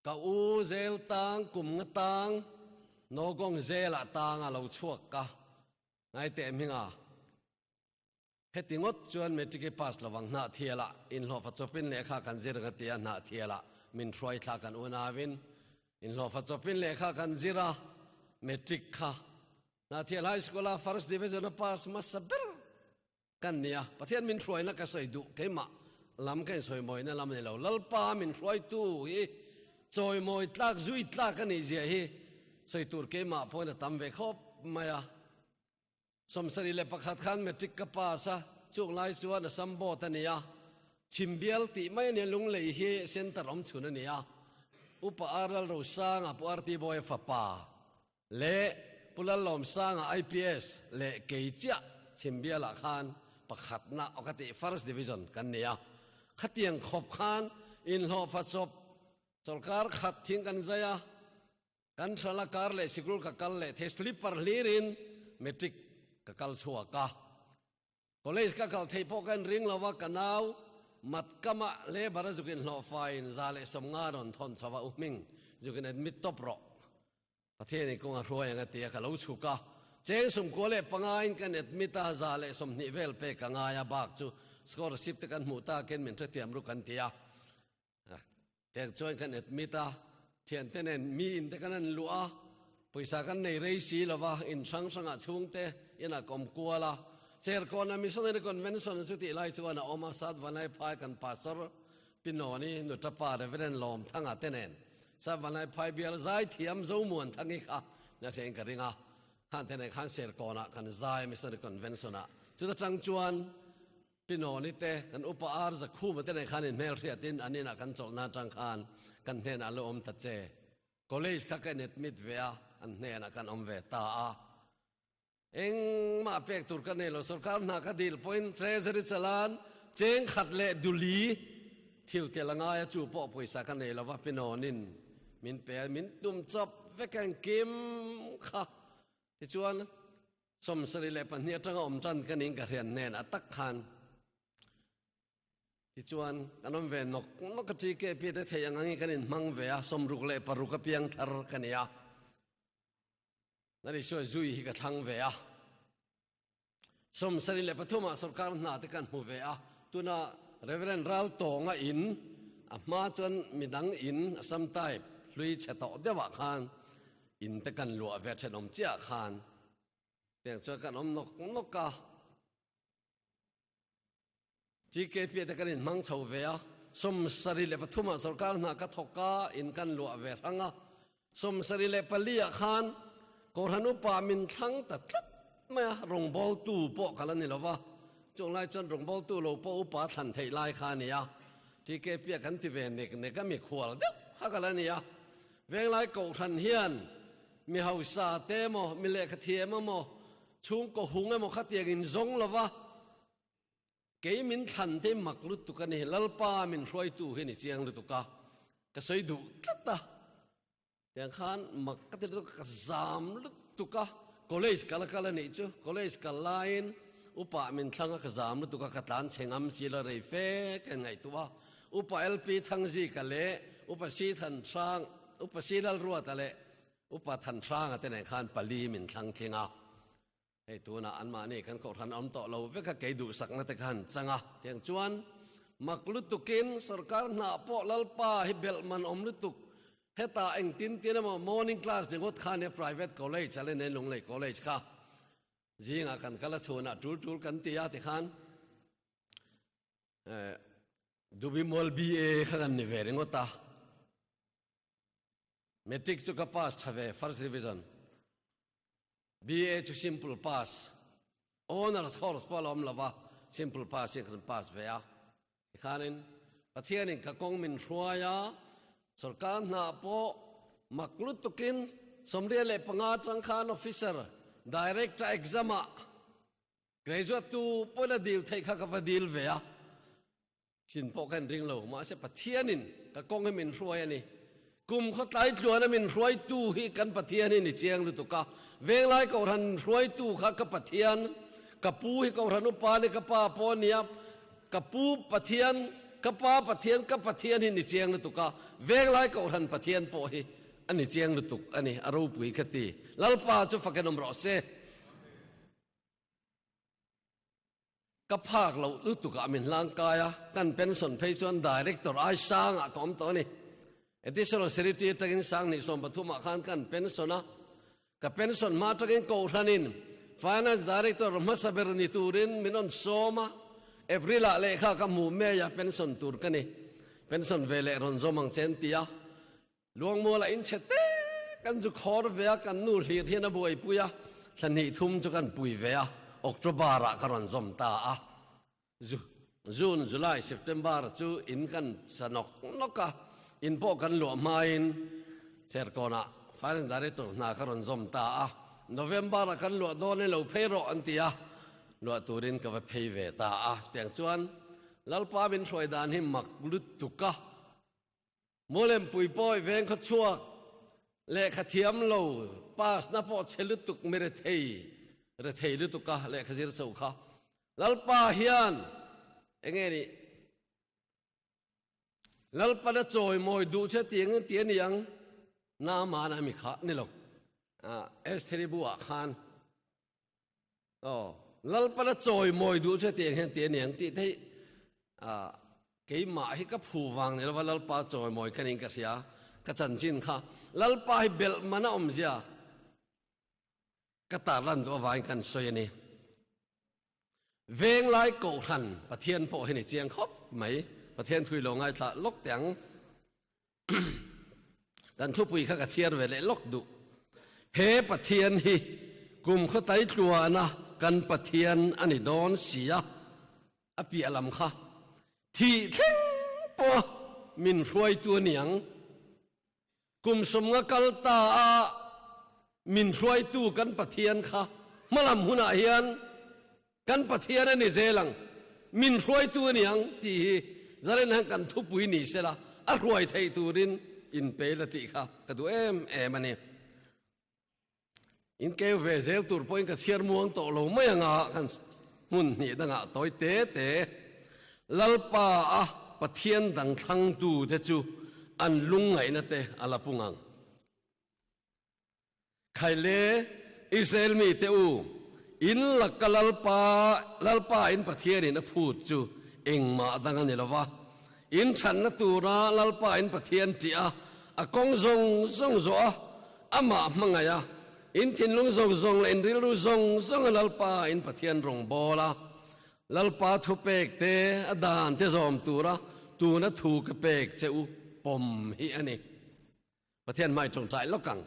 Ka u zel tang kum nga tang Nogong zelah tang a lo chhuak ka ngaiteh hminga. Heti ngawt chuan matric i pass lovang hnah thialah inhlawhfa chawpin lehkha kan zir nga tia hnah thialah min hruai thla kan unauin. Inhlawhfa chawpin lehkha kan zir a, Matric kha Hnahthial High School a First Division a pass hmasa ber kan ni a. Pathian min hruaina ka sawi duh keimah lam ka insawimawina lam a ni lo. Lalpa min hruaitu hi chawimawi tlak zui tlak a nih zia hi sawi tur keimah pawhin a tam ve khawp mai a. 71 khan matric ka pass a, chung lai chuan Assam board a ni a, Chhimbial tih mai a nia, Lunglei hi centre awm chhun a ni a, Upa R Lalrosanga Pu RT Bawia fapa leh Pu Lallawmsanga IPS leh kei chiah Chhimbialah khan pakhatna aw ka tih first division kan ni a, khatiang khawp khan inhlawhfa chawp chawlhkar khat thing kan zai a, Kan hrala kar leh sikul ka kal leh thei slipper hlirin matric ka kal chhuak a. College ka kal theih pawh ka inring lo a, ka nau Matkama labour a zukin hlawhfaiin 150 rawn thawn chho a, U Hming, zukin admit tawp rawh. Pathianin kawng a hruai ang a ti a, ka lo chhuk a. Cheng 95 in kan admit a, 120 vel pek ka ngai a, bak chu scholarship te kan hmuh takin min hrethiam ruk an ti a. Tek chuan kan admit a, thiante nen mi in te kan an luh a, pawisa kan nei rei si lo va, in hrang hrangah chhungte inah ka awm kual a. Cherkawna Missionary Convention chu tih lai chuan a awm a, Sat Vanlai Phai kan Pastor Pinawni Nutapa Reverend Lawmthanga te nen Sat Vanlai Phai bial zai thiam Zomuan Thangi kha nasa in ka ring a, khan te nen khan Serkawnah kan zai Missionary Convention ah. Chuta chang chuan Pinawni te, kan upa ar Zakhuma te nen khan inhmelhriatin an inah kan chawlhna atang khan kan hnenah lo awm ta che. College kha ka inadmit ve a, an hnenah kan awm ve ta a. Engmah pek tur ka nei lo, sorkar hna ka dil pawhin Treasury chalan cheng khat leh duli thil tel a ngai a, chu pawh pawisa ka nei lova Pinawnin min pe a, min tum chawp vek engkim kha. Tichuan, 72 atanga awm tan ka ning ka hriat nen a tak khan tichuan kan awm ve nawk nawk a TKP te theih ang angin kan inhmang ve a, 66 a piang thar ka ni a, Nari chuan zui hi ka thlang ve a, 73 ah sorkar hna te kan hmu ve a, tuna Reverend Raltawnga in a hma chuan midang in Assam type hlui chhe tawh deuhah khan In te kan luah ve thenawm chiah khan tiang chuan kan awm nawk nawk a. GKP te kan inhmang chho ve a, 73 ah sorkar hna ka thawk a, in kan luah ve hrang a. 74 ah khan Kohhran upa min thlang ta tlat mai a, rawngbawltu pawh ka la ni lo va, chung lai chuan rawngbawltu lo pawh upa thlan theih lai kha a ni a. GKP ah kan ti ve nek nek a, mikhual deuh kha ka la ni a. Venglai Kohhran hian mi hausa te emaw, mi lehkha thiam emaw, chhungkaw hung emaw khatiang in zawng lo va, kei min thlan te mak lutuk a ni, Lalpa min hruaitu hi ni chiang lutuk a, ka sawi duh tlat a, tiang khan mak ka ti lutuk a, ka zam lutuk a, college kal a kal a nih chu, college kal laiin upa min thlang a, ka zam lutuk a, ka tlan chhe ngam si lo rei fe ka inngaihtuah a, Upa LP Thangzika leh Upa Si Than Hrang, Upa Si Lalruata leh Upa Than Hranga te nen khan pali min thlang tling a. Hei tunah anmahni kan kohhran awm tawh lo vek a, kei duhsakna te kha an chang a. Tiang chuan mak lutukin sorkar hna pawh Lalpa hi belh man awm lutuk. Hetah engtin tin emaw morning class ringawt kha nia private college a le nen Lunglei college kha zingah kan kal a chhunah tul tul kan ti a tikhan Dubi Mual BA kha kan ni ve ringawt a. Matric chu ka pass tha ve first division. BA chu simple pass. Honors horse pawh a la awm lova, simple pass in kan pass ve a. Tikhanin Pathianin ka kawng min hruai a, sorkar hna pawh mak lutukin 85 atang khan officer director exam ah Graduate tu pawn a dil theih kha ka va dil ve a, thin pawh ka inring lo. Mahse Pathianin ka kawng hi min hruai a ni. Kum khawtlai tluana min hruaitu hi kan Pathian hi ni chiang lutuk a. Venglai Kohhran hruaitu kha ka Pathian, ka pu hi Kohhran upa ni ka pa pawh a nia, ka pu Pathian, ka pa Pathian, ka Pathian hi ni chiang lutuk a. Venglai Kohhran Pathian pawh hi a ni chiang lutuk a ni, a ropui ka ti. Lalpa chu fakin awm rawh se. Ka phak loh lutukah min hlangkai a, kan pension phei chuan Director ai sangah ka awm tawh a ni. Additional Secretary atangin Sanghnih 13 ah khan kan pension a, ka pension hma atangin Kohhranin Finance Director hmasa ber ni turin min rawn sawm a, April ah lehkha ka hmu mai a pension tur ka ni, pension ve leh rawn zawm ang che an ti a, Luangmual a inchhe te kan zu khawr ve a, kan nu hlir hian a buaipui a, thla hnih thum chu kan pui ve a, October ah ka rawn zawm ta a. June, July, September chu in kan sa nawk nawk a, in pawh kan luah hmain Serkawnah Finance Director hna ka rawn zawm ta a, November ah kan luah dawn e lo phei rawh an ti a, luah turin ka va phei ve ta a, chutiang chuan Lalpa min hruai dan hi mak lutuk a, Mualempui pawi veng khaw chhuak lehkha thiam lo pass na pawh chhe lutuk mi rethei rethei lutuk a lehkha zir chho kha Lalpa hian enge ni Lalpan a chawi mawi duh che ti engin ti a ni ang Naaman a mi kha ni lo Estheri bu ah khan Aw, Lalpan a chawi mawi duh che tiang hian ti a ni ang tih theih ah keimah hi ka phu vang ni lova Lalpa chawi mawi khan in ka hria ka chanchin kha Lalpa hi belh man a awm zia ka tar lan duh avangin kan sawi a ni. Venglai Kohhran Pathian pawh hi ni chiang khawp mai Pathian thui lo ngaithla lawk teh ang. Kan thupui kha ka chhiar ve leh lawk duh. He Pathian hi kum khaw tai tluana kan Pathian a ni dawn si a, a piah lam kha thih thleng pawha min hruaitu a ni ang. Kum sawmnga kal ta a min hruaitu kan Pathian kha hmalam hunah hian Kan Pathian a ni zel ang, min hruaitu a ni ang tih hi zalen hian kan thupui ni sela, a hruai theih turin inpe la tih kha ka duh em em a ni. In keu ve zel tur pawhin ka chhiar muang tawh lo mai anga kan hmun hnih dangah tawi te te Lalpa a Pathian dang thlangtu te chu an lungngaihna te a la pung ang. Khaile, Israel mite u, in laka Lalpa, Lalpa in Pathianin a phut chu engmah dang a ni lo va. In chhanna tura Lalpa in Pathian ṭih a, a kawng zawng zawng zawh a, amah hmangaih a, in thinlung zawng zawng leh in rilru zawng zawnga Lalpa in Pathian rawngbâwl a, Lalpa thupek te, a dan te zawm tura tuna thu ka pek che u pawm hi a ni. Pathian hmai tawngtai lawk ang.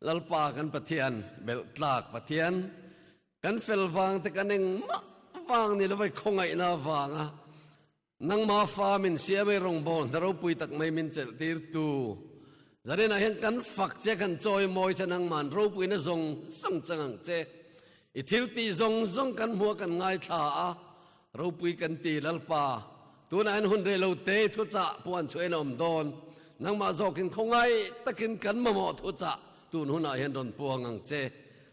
Lalpa kan Pathian, belh tlak Pathian, kan fel vang te kan engmah vang ni lovai khawngaihna vanga nangma fa min siam ei rawngbâwl hna ropui tak mai min chelh tir tu. Zarinah hian kan fak che kan chawi mawi che nangman ropuina zawng zawng chang ang che. I thil tih zawng zawng kan hmua kan ngaithla a, Ropui kan ti Lalpa, tunah hian hun rei lo te thuchah puan chu en a awm dawn. Nangmah zawkin khawngaih takin kan mamawh thuchah tun hunah hian rawn puang ang che.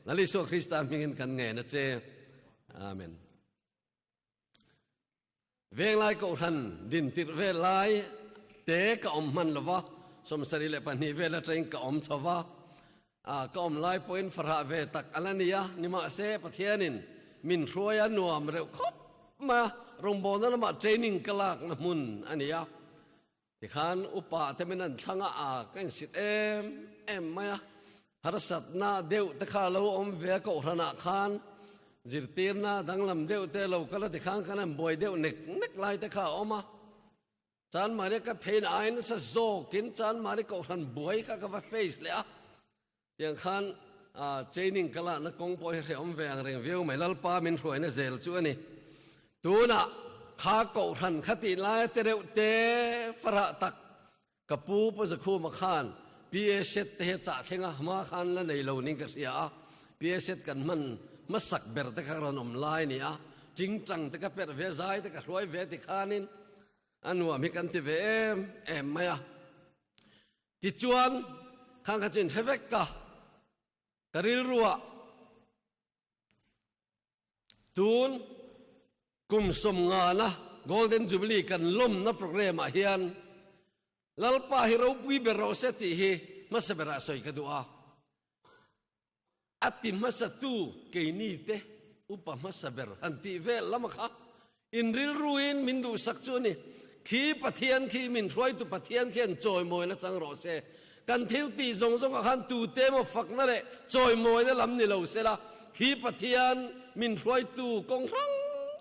Lal Isua Krista hmingin kan ngen a che. Amen. Venglai Kohhran din tirh vel lai te ka awm hman lova, 72 vel atangin ka awm chho va. A, ka awm lai pawhin farah ve tak a la ni a, nimahse Pathianin min hruai a nuam reuh khawp mai a, rawngbawlna lamah training ka lakna hmun a ni a. Tikhan upa te min an thlang a, a ka insit em em mai a, harsatna deuh te kha lo awm ve a kohhranah khan zirtirna danglam deuh te lo kal a tikhan kan han buai deuh nek nek lai te kha a awm a. Chanmari ka phein ai nasa zawkin Chanmari kohhran buai kha ka va face leh a, tiang khan training ka lakna kawng pawh hi hrehawm ve ang reng viau mai, Lalpa min hruaina zel chu a ni. Tunah kha kohhran kha tih laia te reuh te farah tak ka pu Pu Zakhuma khan PA set te hi a chah thleng a, hma khan la nei lo niin ka hria a, PA set kan hman hmasak ber te kha rawn awm lai a ni a, tingtang te ka perh ve, zai te ka hruai ve tikhanin A nuam hi kan ti ve em em mai a. Tichuan, khang kha chu in hre vek ka. Ka rilruah tun kum sawmngana Golden Jubilee kan lawmna programme ah hian Lalpa hi ropui ber rawh se tih hi hmasa berah sawi ka duh a. A ti hmasatu keini te upa hmasa ber han tih vel lama kha in rilruin min duhsak chu a ni. Khi Pathian khi min hruaitu Pathian khian chawimawina chang rawh se. Kan thil tih zawng zawngah khan tute emaw fakna leh chawimawina lam ni lo sela, khi Pathian min hruaitu kawng hrang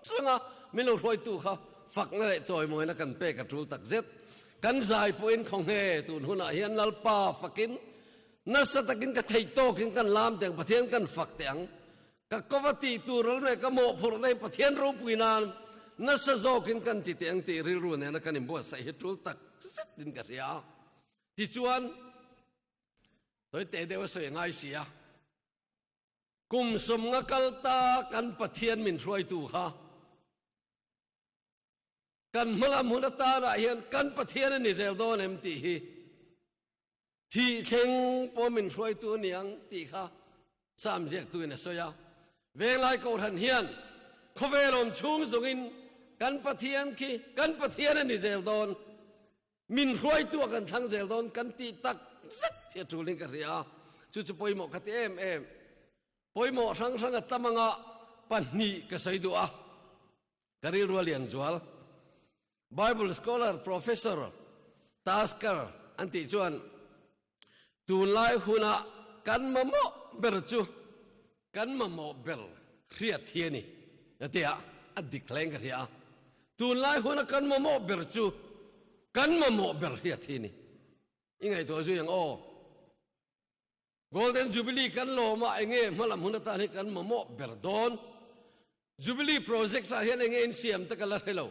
hranga min lo hruaitu kha fakna leh chawimawina kan pek a tul tak zet. Kan zai pawhin khawnge tun hunah hian Lalpa fakin nasa takin ka theih tawkin kan lam teh ang, Pathian kan fak teh ang. Ka kova tih tur ral leh ka mawhphurhna hi Pathian ropui nan nasa zawkin kan ti teh ang tih rilru nena kan inbuatsaih hi tul tak zetin ka hria a. Tichuan, tawi teh deuh a sawi a ngai si a, kum sawmnga kal ta kan Pathian min hruaitu kha kan hmalam hun atanah hian kan Pathian a ni zel dawn em tih hi Thih thleng pawh min hruaitu a ni ang tih kha Sam ziaktuin a sawi a. Venglai Kohhran hian khawvel awm chhung zawngin kan Pathian khi kan Pathian a ni zel dawn, min hruaitu a kan thlang zel dawn kan tih tak zet hi a tulin ka hria a, chu chu pawimawh ka ti em em. Pawimawh hrang hrang a tam anga pahnih ka sawi duh a, ka rilru a lian zual. Bible scholar Professor Tasker an tih chuan tunlai huna kan mamawh ber chu kan mamawh ber hriat hi a ni a ti a, a dik hle in ka hria a. Tunlai huna kan mamawh ber chu kan mamawh ber hriat hi a ni. I ngaihtuah zui ang aw. Golden Jubilee kan lawm a, enge hmalam hun atan hi kan mamawh ber dawn? Jubilee project ah hian enge insiam te ka la hre lo.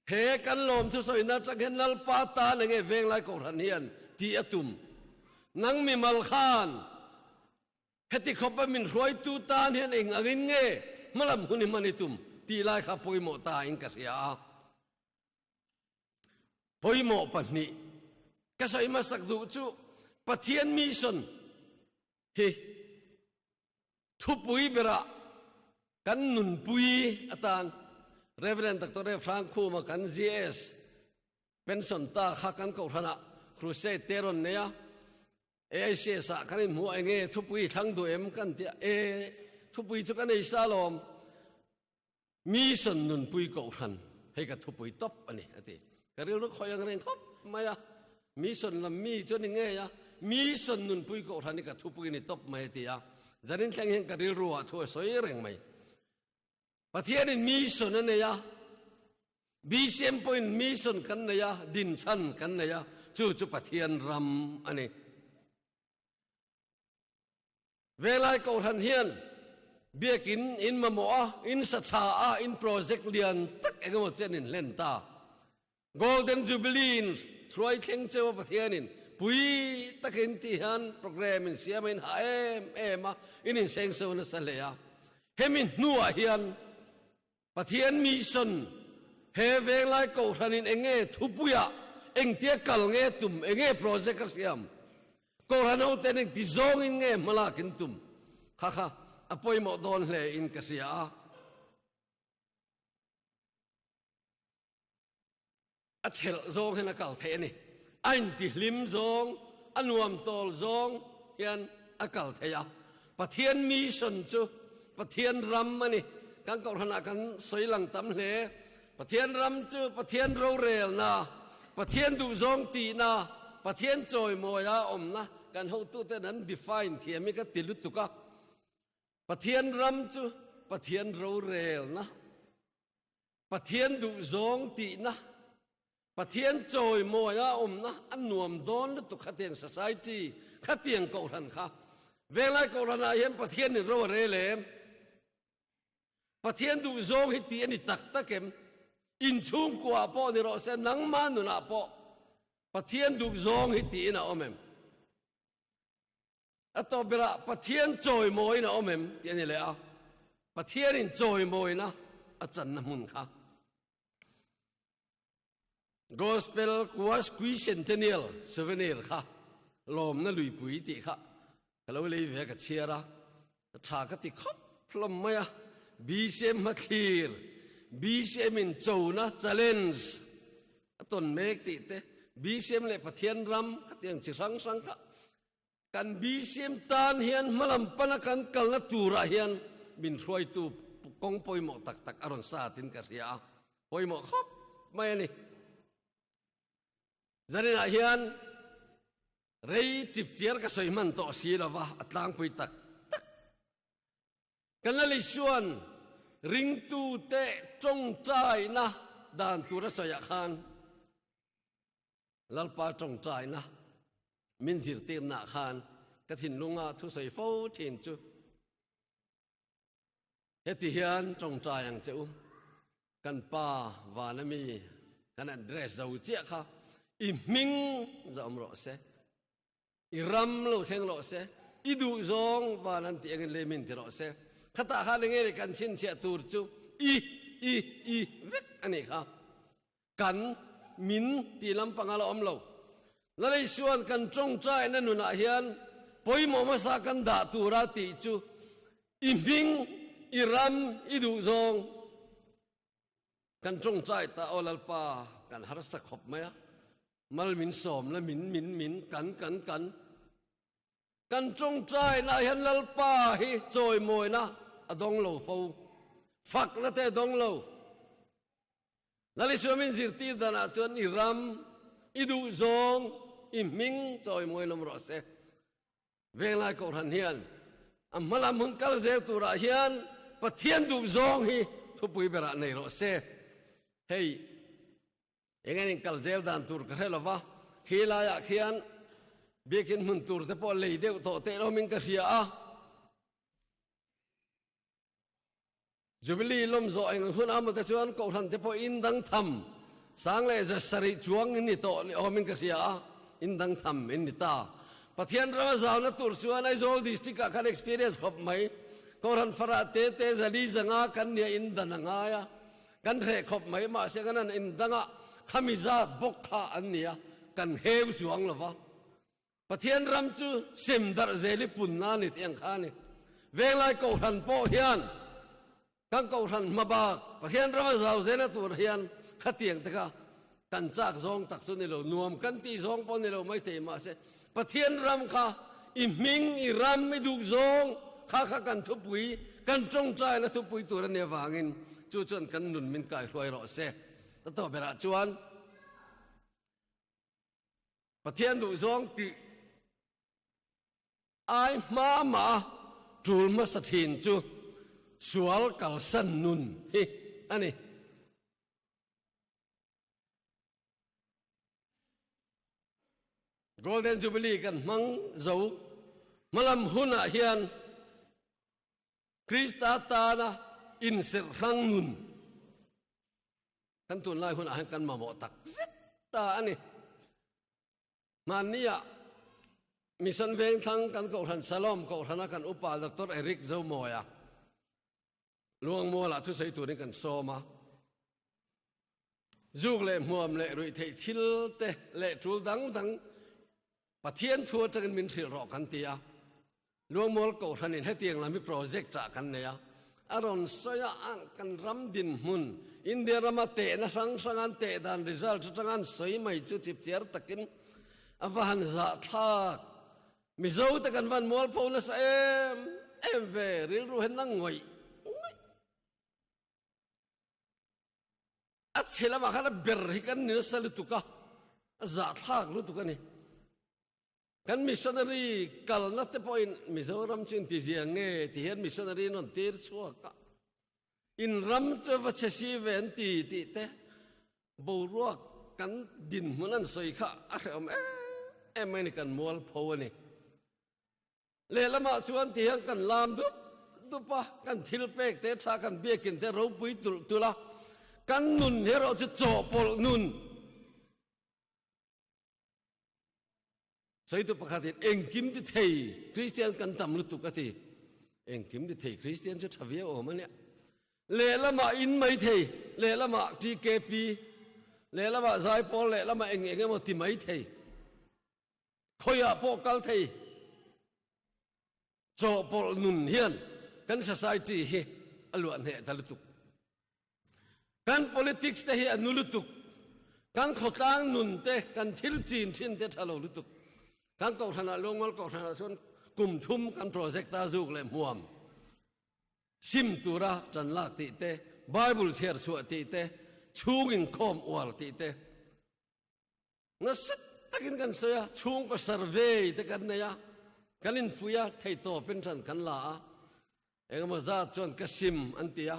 He kan lawm thusawina atang hian Lalpa tan enge Venglai Kohhran hian tih a tum. Nang mimal khan heti khawpa min hruaitu tan hian eng angin nge hmalam hun hi hman i tum tih lai kha pawimawh ta in ka hria a. Pawimawh pahnih ka sawi hmasak duh chu Pathian mission hi thupui berah kan nunpui atan Reverend Doctor Rev Hrang Khuma kan GS pension ta kha kan kohhranah crusade te rawn nei a, AICS ah kan inhmuh a enge thupui thlang duh em kan tia e thupui chu ka nei sa lawm. Mission nunpui kohhran hei ka thupui tawp a ni a ti. Ka rilru khawi ang reng khawp mai a, mission lam mi chu a ni ngei a, mission nunpui kohhran hi ka thupui a ni tawp mai a ti a, zanin thleng hian ka rilru ah thu a sawi reng mai. Pathianin mission a nei a, BCM pawhin mission kan nei a, dinchhan kan nei a, chu chu Pathian ram a ni. Venglai Kohhran hian biakin in mamawh a, in sa tha a, in project lian tak engemaw chen in hlen ta. Golden Jubilee in hruai thleng cheu a Pathianin pui takin tih hian program in siam a in hah em em a, in inseng so nasa hle a. Hemi hnuah hian Pathian mission he Venglai Kohhranin enge thupuiah engtia kal nge tum, enge project a siam, Kohhran ho ten engti zawngin nge hmalak in tum kha kha a pawimawh dawn hle in ka hria a. A chelh zawng hian a kal theih a ni. A intihlim zawng, a nuam tawl zawng hian a kal theih a. Pathian mission chu Pathian ram a ni. Kan kohhranah kan sawi lang tam hle. Pathian ram chu Pathian rorelna, Pathian duhzawng tihna, Pathian chawimawia awmna kan hotuten an define thiam hi ka ti lutuk a. Pathian ram chu Pathian rorelna. Pathian duhzawng tihna, Pathian chawimawia awmna a nuam dawn lutuk khatiang society, khatiang kohhran kha. Venglai kohhranah hian Pathian in ro a rel em? Pathian duhzawng hi tih a ni tak tak em? Inchhungkuaah pawh ni rawh se, nangmah nunah pawh Pathian duhzawng hi tiin a awm em? A tawp berah Pathian chawimawina a awm em tih a ni leh a, Pathianin chawimawina a channa hmun kha. Gospel Quasquicentennial Souvenir kha lawmna luipui tih kha ka lo lei ve ka chhiar a, ka tha ka ti khawp hlawm mai a, BCM hmathlir, BCM in chona challenge a tawn mek tih te, BCM leh Pathian ram khatiang chi hrang hrang kha Kan BCM tan hian hmalam pana kan kalna turah hian min hruaitu kawng pawimawh tak tak a rawn sa tin ka hria a, pawimawh khawp mai a ni. Zaninah hian rei chipchiar ka sawi hman tawh si lova a tlangpui tak tak. Kan la Lisuan ringtute tawngtaina dan tur a sawiah khan Lalpa tawngtaina min zirtirnaah khan ka thinlunga thusawi fo thin chu Heti hian tawngtai ang che u, kan pa vana mi kan address zo chiah kha i hming za awm rawh se, i ram lo thleng rawh se, i duh zawng van an tih angin lei min ti rawh se. Khatah khan enge ni kan chhinchhiah tur chu i, i, i vek a nih kha. Kan, min tih lampang a la awm lo. Laleisuan kan tawngtaina nunah hian pawimawh hmasa kan dah tura tih chu i hming, i ram, i duhzawng kan tawngtai ta aw Lalpa kan harsa khawp mai a, mal min sawm la min, min, min, kan, kan, kan. Kan tawngtaina hian Lalpa hi chawimawina a dawng lo fo, fakna te a dawng lo. Lalisua min zirtir danah chuan i ram, i duhzawng, i hming chawimawi lawm rawh se. Venglai Kohhran hian a hmalam hun kal zel turah hian Pathian duhzawng hi thupui berah nei rawh se. Hei, eng an inkal zel dan tur ka hre lo va, khi laiah khian biakin hmun tur te pawh lei deuh tawh teh lawmin ka hria a. Jubilee lawm zawh eng hun a mawte chuan Kohhran te pawh in dang tham sang leh za sarih chuang in ni tawh ni awmin ka hria a, in dang tham in ni ta. Pathian rama zauna tur chuan Aizawl District ah khan experience khawp mai. Kohhran farah te te zali zanga kan nia in dan a ngai a, kan hreh khawp mai mahse kan han in dangah khami zat bawk kha an nia kan heu chuang lova. Pathian ram chu sem darh zel i punna a ni tih ang kha a ni. Venglai Kohhran pawh hian kan Kohhran hma bak Pathian ram a zau zelna tur hian khatiang te kha kan chak zawng tak chu ni lo, nuam kan tih zawng pawh ni lo maithei mahse Pathian ram kha i hming, i ram, i duh zawng kha kha kan thupui, kan tawngtaina thupui tur a nih avangin chu chuan kan nun min kaihruai rawh se. Ta tawh berah chuan Pathian duh zawng tih ai hma mah a tul hmasa thin chu sual kalsan nun hi a ni. Golden Jubilee kan hmang zo hmalam hunah hian Krista tana inserh hrang nun Kan tunlai hunah hian kan mamawh tak zet ta a ni. Hmannia Mission Vengthlang kan Kohhran Shalom Kohhrana kan upa Doctor Eric Zomawia Luangmualah thusawi turin kan sawm a. Zuk leh hmuam leh ruihtheih thil te leh tul dang dang Pathian thu atangin min hrilh rawh kan ti a. Luangmual Kohhranin hetiang lam hi project ah kan nei a, a rawn sawi a, kan ram dinhmun, India rama tehna hrang hrang an teh dan result atanga an sawi mai chu chipchiar takin a va han zahthlak. Mizo te kan van mualpho nasa em em ve, rilru hian a ngawih ngawih. A chhe lamah khan a ber hi kan ni nasa lutuk a, a zahthlak lutuk a ni. Kan missionary kalna te pawhin Mizoram chu intizia nge ti hian missionary an rawn tir chhuak a, in ram chu va chhe si ve an ti tih te boruak kan dinhmun an sawi kha a hrehawm em em mai a ni, kan mualpho a ni. Lehlamah chuan ti hian kan lam dup dup a, kan thil pek te tha kan biakin te ropui tulh tulh a, kan nun erawh chu chawhpawlh nun. Sawitu pakhatin engkim ti thei Kristian kan tam lutuk a ti. Engkim ti thei Kristian chu tha viau awm a nia. Lehlamah in mai thei, lehlamah TKP, lehlamah Zaipawl, lehlamah eng eng emaw ti mai thei. Khawiah pawh kal thei. Chawhpawlh nun hian kan society hi a luah hneh ta lutuk. Kan politics te hi a nu lutuk. Kan khawtlang nun te, kan thil chin thin te tha lo lutuk. Kan kohhranah Lungmual kohhranah chuan kum thum kan project a zuk leh hmuam sim tura tan lak tih te, Bible chhiar chhuah tih te, chhung inkhawm uar tih te. Nasa takin kan sawi a, chhungkaw survey te kan nei a, kan infuih a, theihtawpin ṭan kan la a. Engemaw zat chuan ka sim an ti a,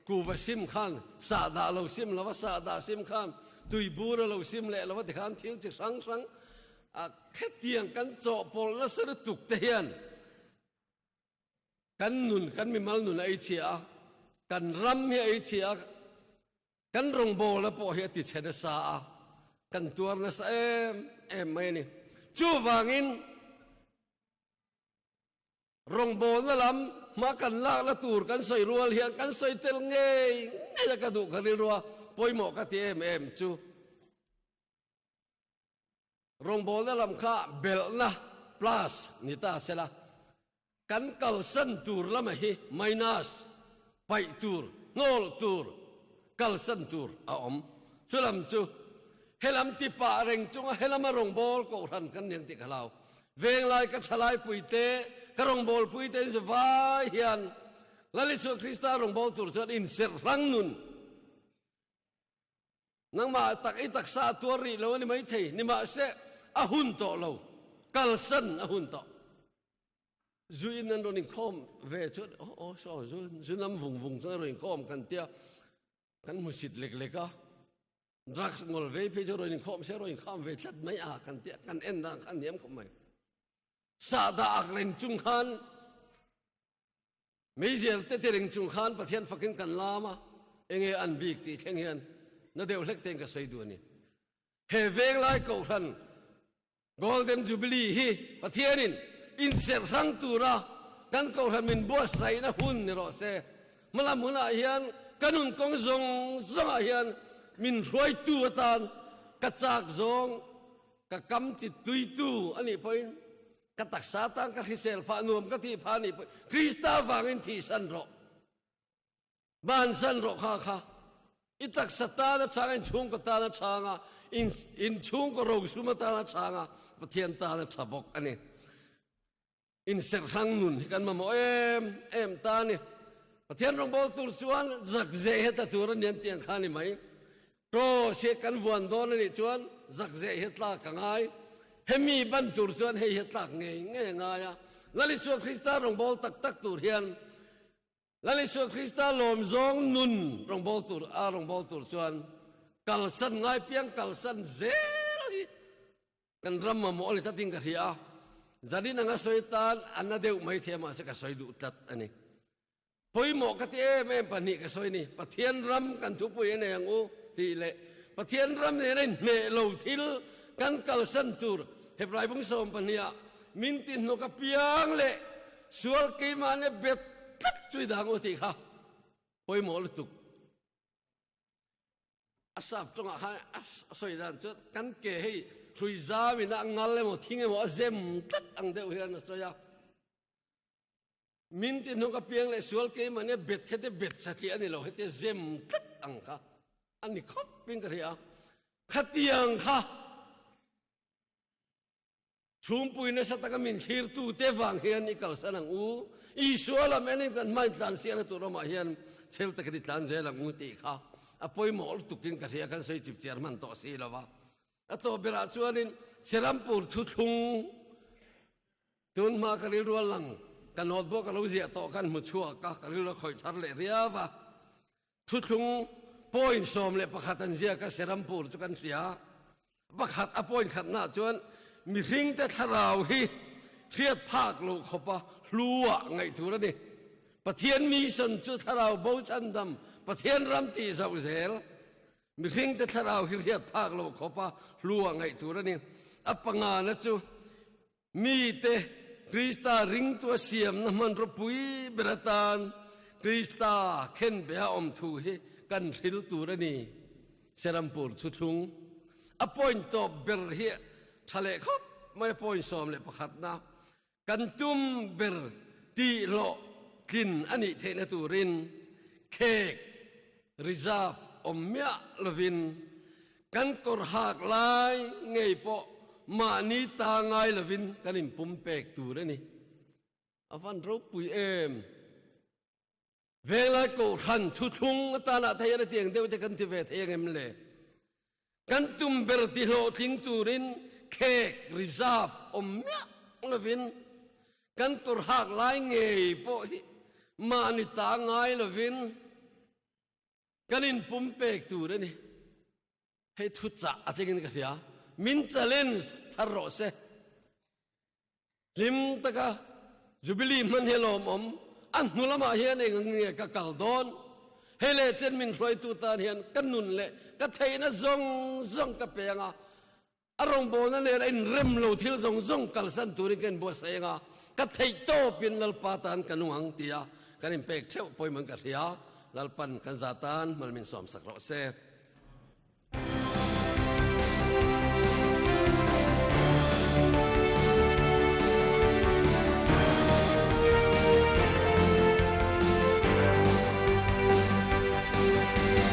kuva sim khan sahdah lo sim lova, sahdah sim khan tuibur a lo sim leh lova tikhan thil chi hrang hrang a khetiang kan chawhpawlh nasa lutuk te hian kan nun, kan mimal nun a ei chhia a, kan ram hi a ei chhia a, Kan rawngbawlna pawh hi a ti chhe nasa a, kan tuar nasa em em mai a ni. Chuvangin rawngbawlna lam hma kan lakna tur kan sawi rual hian kan sawi tel ngei ngei a ka duh ka rilru a, pawimawh ka ti em em chu. Rawngbawlna lam kha belhna, plus, ni ta sela, kan kalsan tur lama hi minus, paih tur, hnawl tur, kalsan tur a awm. Chu lam chu helam ti pah reng chunga helama rawngbâwl kohhran kan ni ang tih ka hlau. Venglai ka thalai puite, ka rawngbâwl puite in vai hian Lal Isua Krista rawngbâwl tur chuan inserh hrang nun, Nangmah tak i taksa a tuar rih lo a ni maithei, nimahse a hun tawh lo, kalsan a hun tawh. Zu in an rawn inkhawm ve chuan aw aw saw zu zu nam vung vung chuan a rawn inkhawm kan tia, kan hmu sit lek lek a, drugs ngawl vei phei chu rawn inkhawm se rawn inkhawm ve tlat mai a kan tia, kan en dan kha a niam khawp mai. Sahdah ak reng chung khan Meizial te ti reng chung khan Pathian fakin kan lam a, enge an bik tih thleng hian na deuh hlek tein ka sawi duh a ni. He venglai kohhran Golden Jubilee hi Pathianin inserh hrang tura kan kohhran min buatsaihna hun ni rawh se. Hmalam hunah hian ka nun kawng zawng zawngah hian min hruaitu atan ka chak zawng ka kam ti tuitu a nih pawhin Ka taksa tan ka hrisel phah nuam ka tih phah nih pawh Krista vangin thihsan rawh. Bansan rawh kha kha. I taksa tan a chang a, in chhungkaw tan a chang a, in in chhungkaw rosum atan a chang a, Pathian tan a tha bawk a ni. In serhhrang nun hi kan mamawh em em ta a ni. Pathian rawngbâwl tur chuan zakzeh hi ta tur a ni an tih ang kha a ni mai. Cross hi kan vuan dawn a nih chuan zakzeh hi tlak a ngai. Hemi ban tur chuan hei hi tlak ngei ngei a ngai a. Lal Isua Krista rawngbâwl tak tak tur hian Lal Isua Krista lawm zawng nun rawngbâwl tur a rawngbâwl tur chuan kalsan ngai piang kalsan zel hi kan ram mamawh a ni tlatin ka hria a. Zanin anga sawi tan a na deuh mai thei a mahse ka sawi duh tlat a ni. Pawimawh ka ti em em pahnih ka sawi ni, Pathian ram kan thupui a nei ang u tih leh Pathian ram nena inhmeh lo thil kan kalsan tur Hebrai bung 12 ah min ti hnawk apiang leh sual keimahni bet tlat chu i dang u tih kha pawimawh lutuk. A sap tawngah khan a sawi dan chu kan ke hei hrui zam in a ngal emaw thing emaw a zem tlat ang deuh hian a sawi a. Min ti hnung apiang leh sual keimahni a bet hete bet satliah a ni lo, hete zem tlat ang kha a ni khawp in ka hria. Khatiang kha chhungpui nasa taka min thlirtu te vang hian i kalsan ang u, Isua lam enin kan hmain tlan siahna tur awmah hian chhel takin i tlan zel ang u tih kha a pawimawh lutukin ka hria, kan sawi chipchiar hman tawh si lo va. A tawp berah chuanin Serampur thuthlung Tun hma ka rilru a lang, ka notebook a lo ziah tawh khan hmu chhuak a, ka rilru a khawih thar leh riau a. Thuthlung point 11 an ziak a, Serampur chu kan hria. Pakhat a point khatnaah chuan mihringte thlarau hi hriat phak loh khawpa hluah ngaih tur a ni. Pathian mission chu thlarau bo chhandam, Pathian ram tih zauh zel. Mihringte thlarau hi hriat phak loh khawpa hluah ngaih tur a ni. A pangana chu Mite Krista ringtu a siamna hmanraw pui ber atan Krista khenbeha awm thu hi kan hril tur a ni. Serampur thuthlung a point tawp ber hi tha leh khawp mai a point 11 na kan tum ber tih hlawh tlin a nih theihna turin khek reserve awm miah lovin Kan kawr hak lai ngei pawh mahni ta ngai lovin kan inpum pek tur a ni. A van ropui em! Venglai Kohhran thuthlung atana thei a tiang deuh te kan ti ve thei ang em le? Kan tum ber ti hlawhtling turin khek reserve awm miah lovin kan kawr hak lai ngei pawh hi mahni ta ngai lovin kan inpumpek tur a ni. Hei thu chah a thlengin ka hria. Min challenge thar rawh se. Hlim taka Jubilee hman hi lawmawm. A hnu lamah hian eng ang nge ka kal dawn? Hei leh chen min hruaitu tan hian ka nun leh ka theihna zawng zawng ka pe ang a. A rawngbawlna nen a inrem lo thil zawng zawng kalsan turin ka inbuatsaih ang a, ka theih tawpin Lalpa tan ka nung ang tia kan inpek theuh pawimawhin ka hria. Lalpan kan za tan hmal min sawmsak rawh se.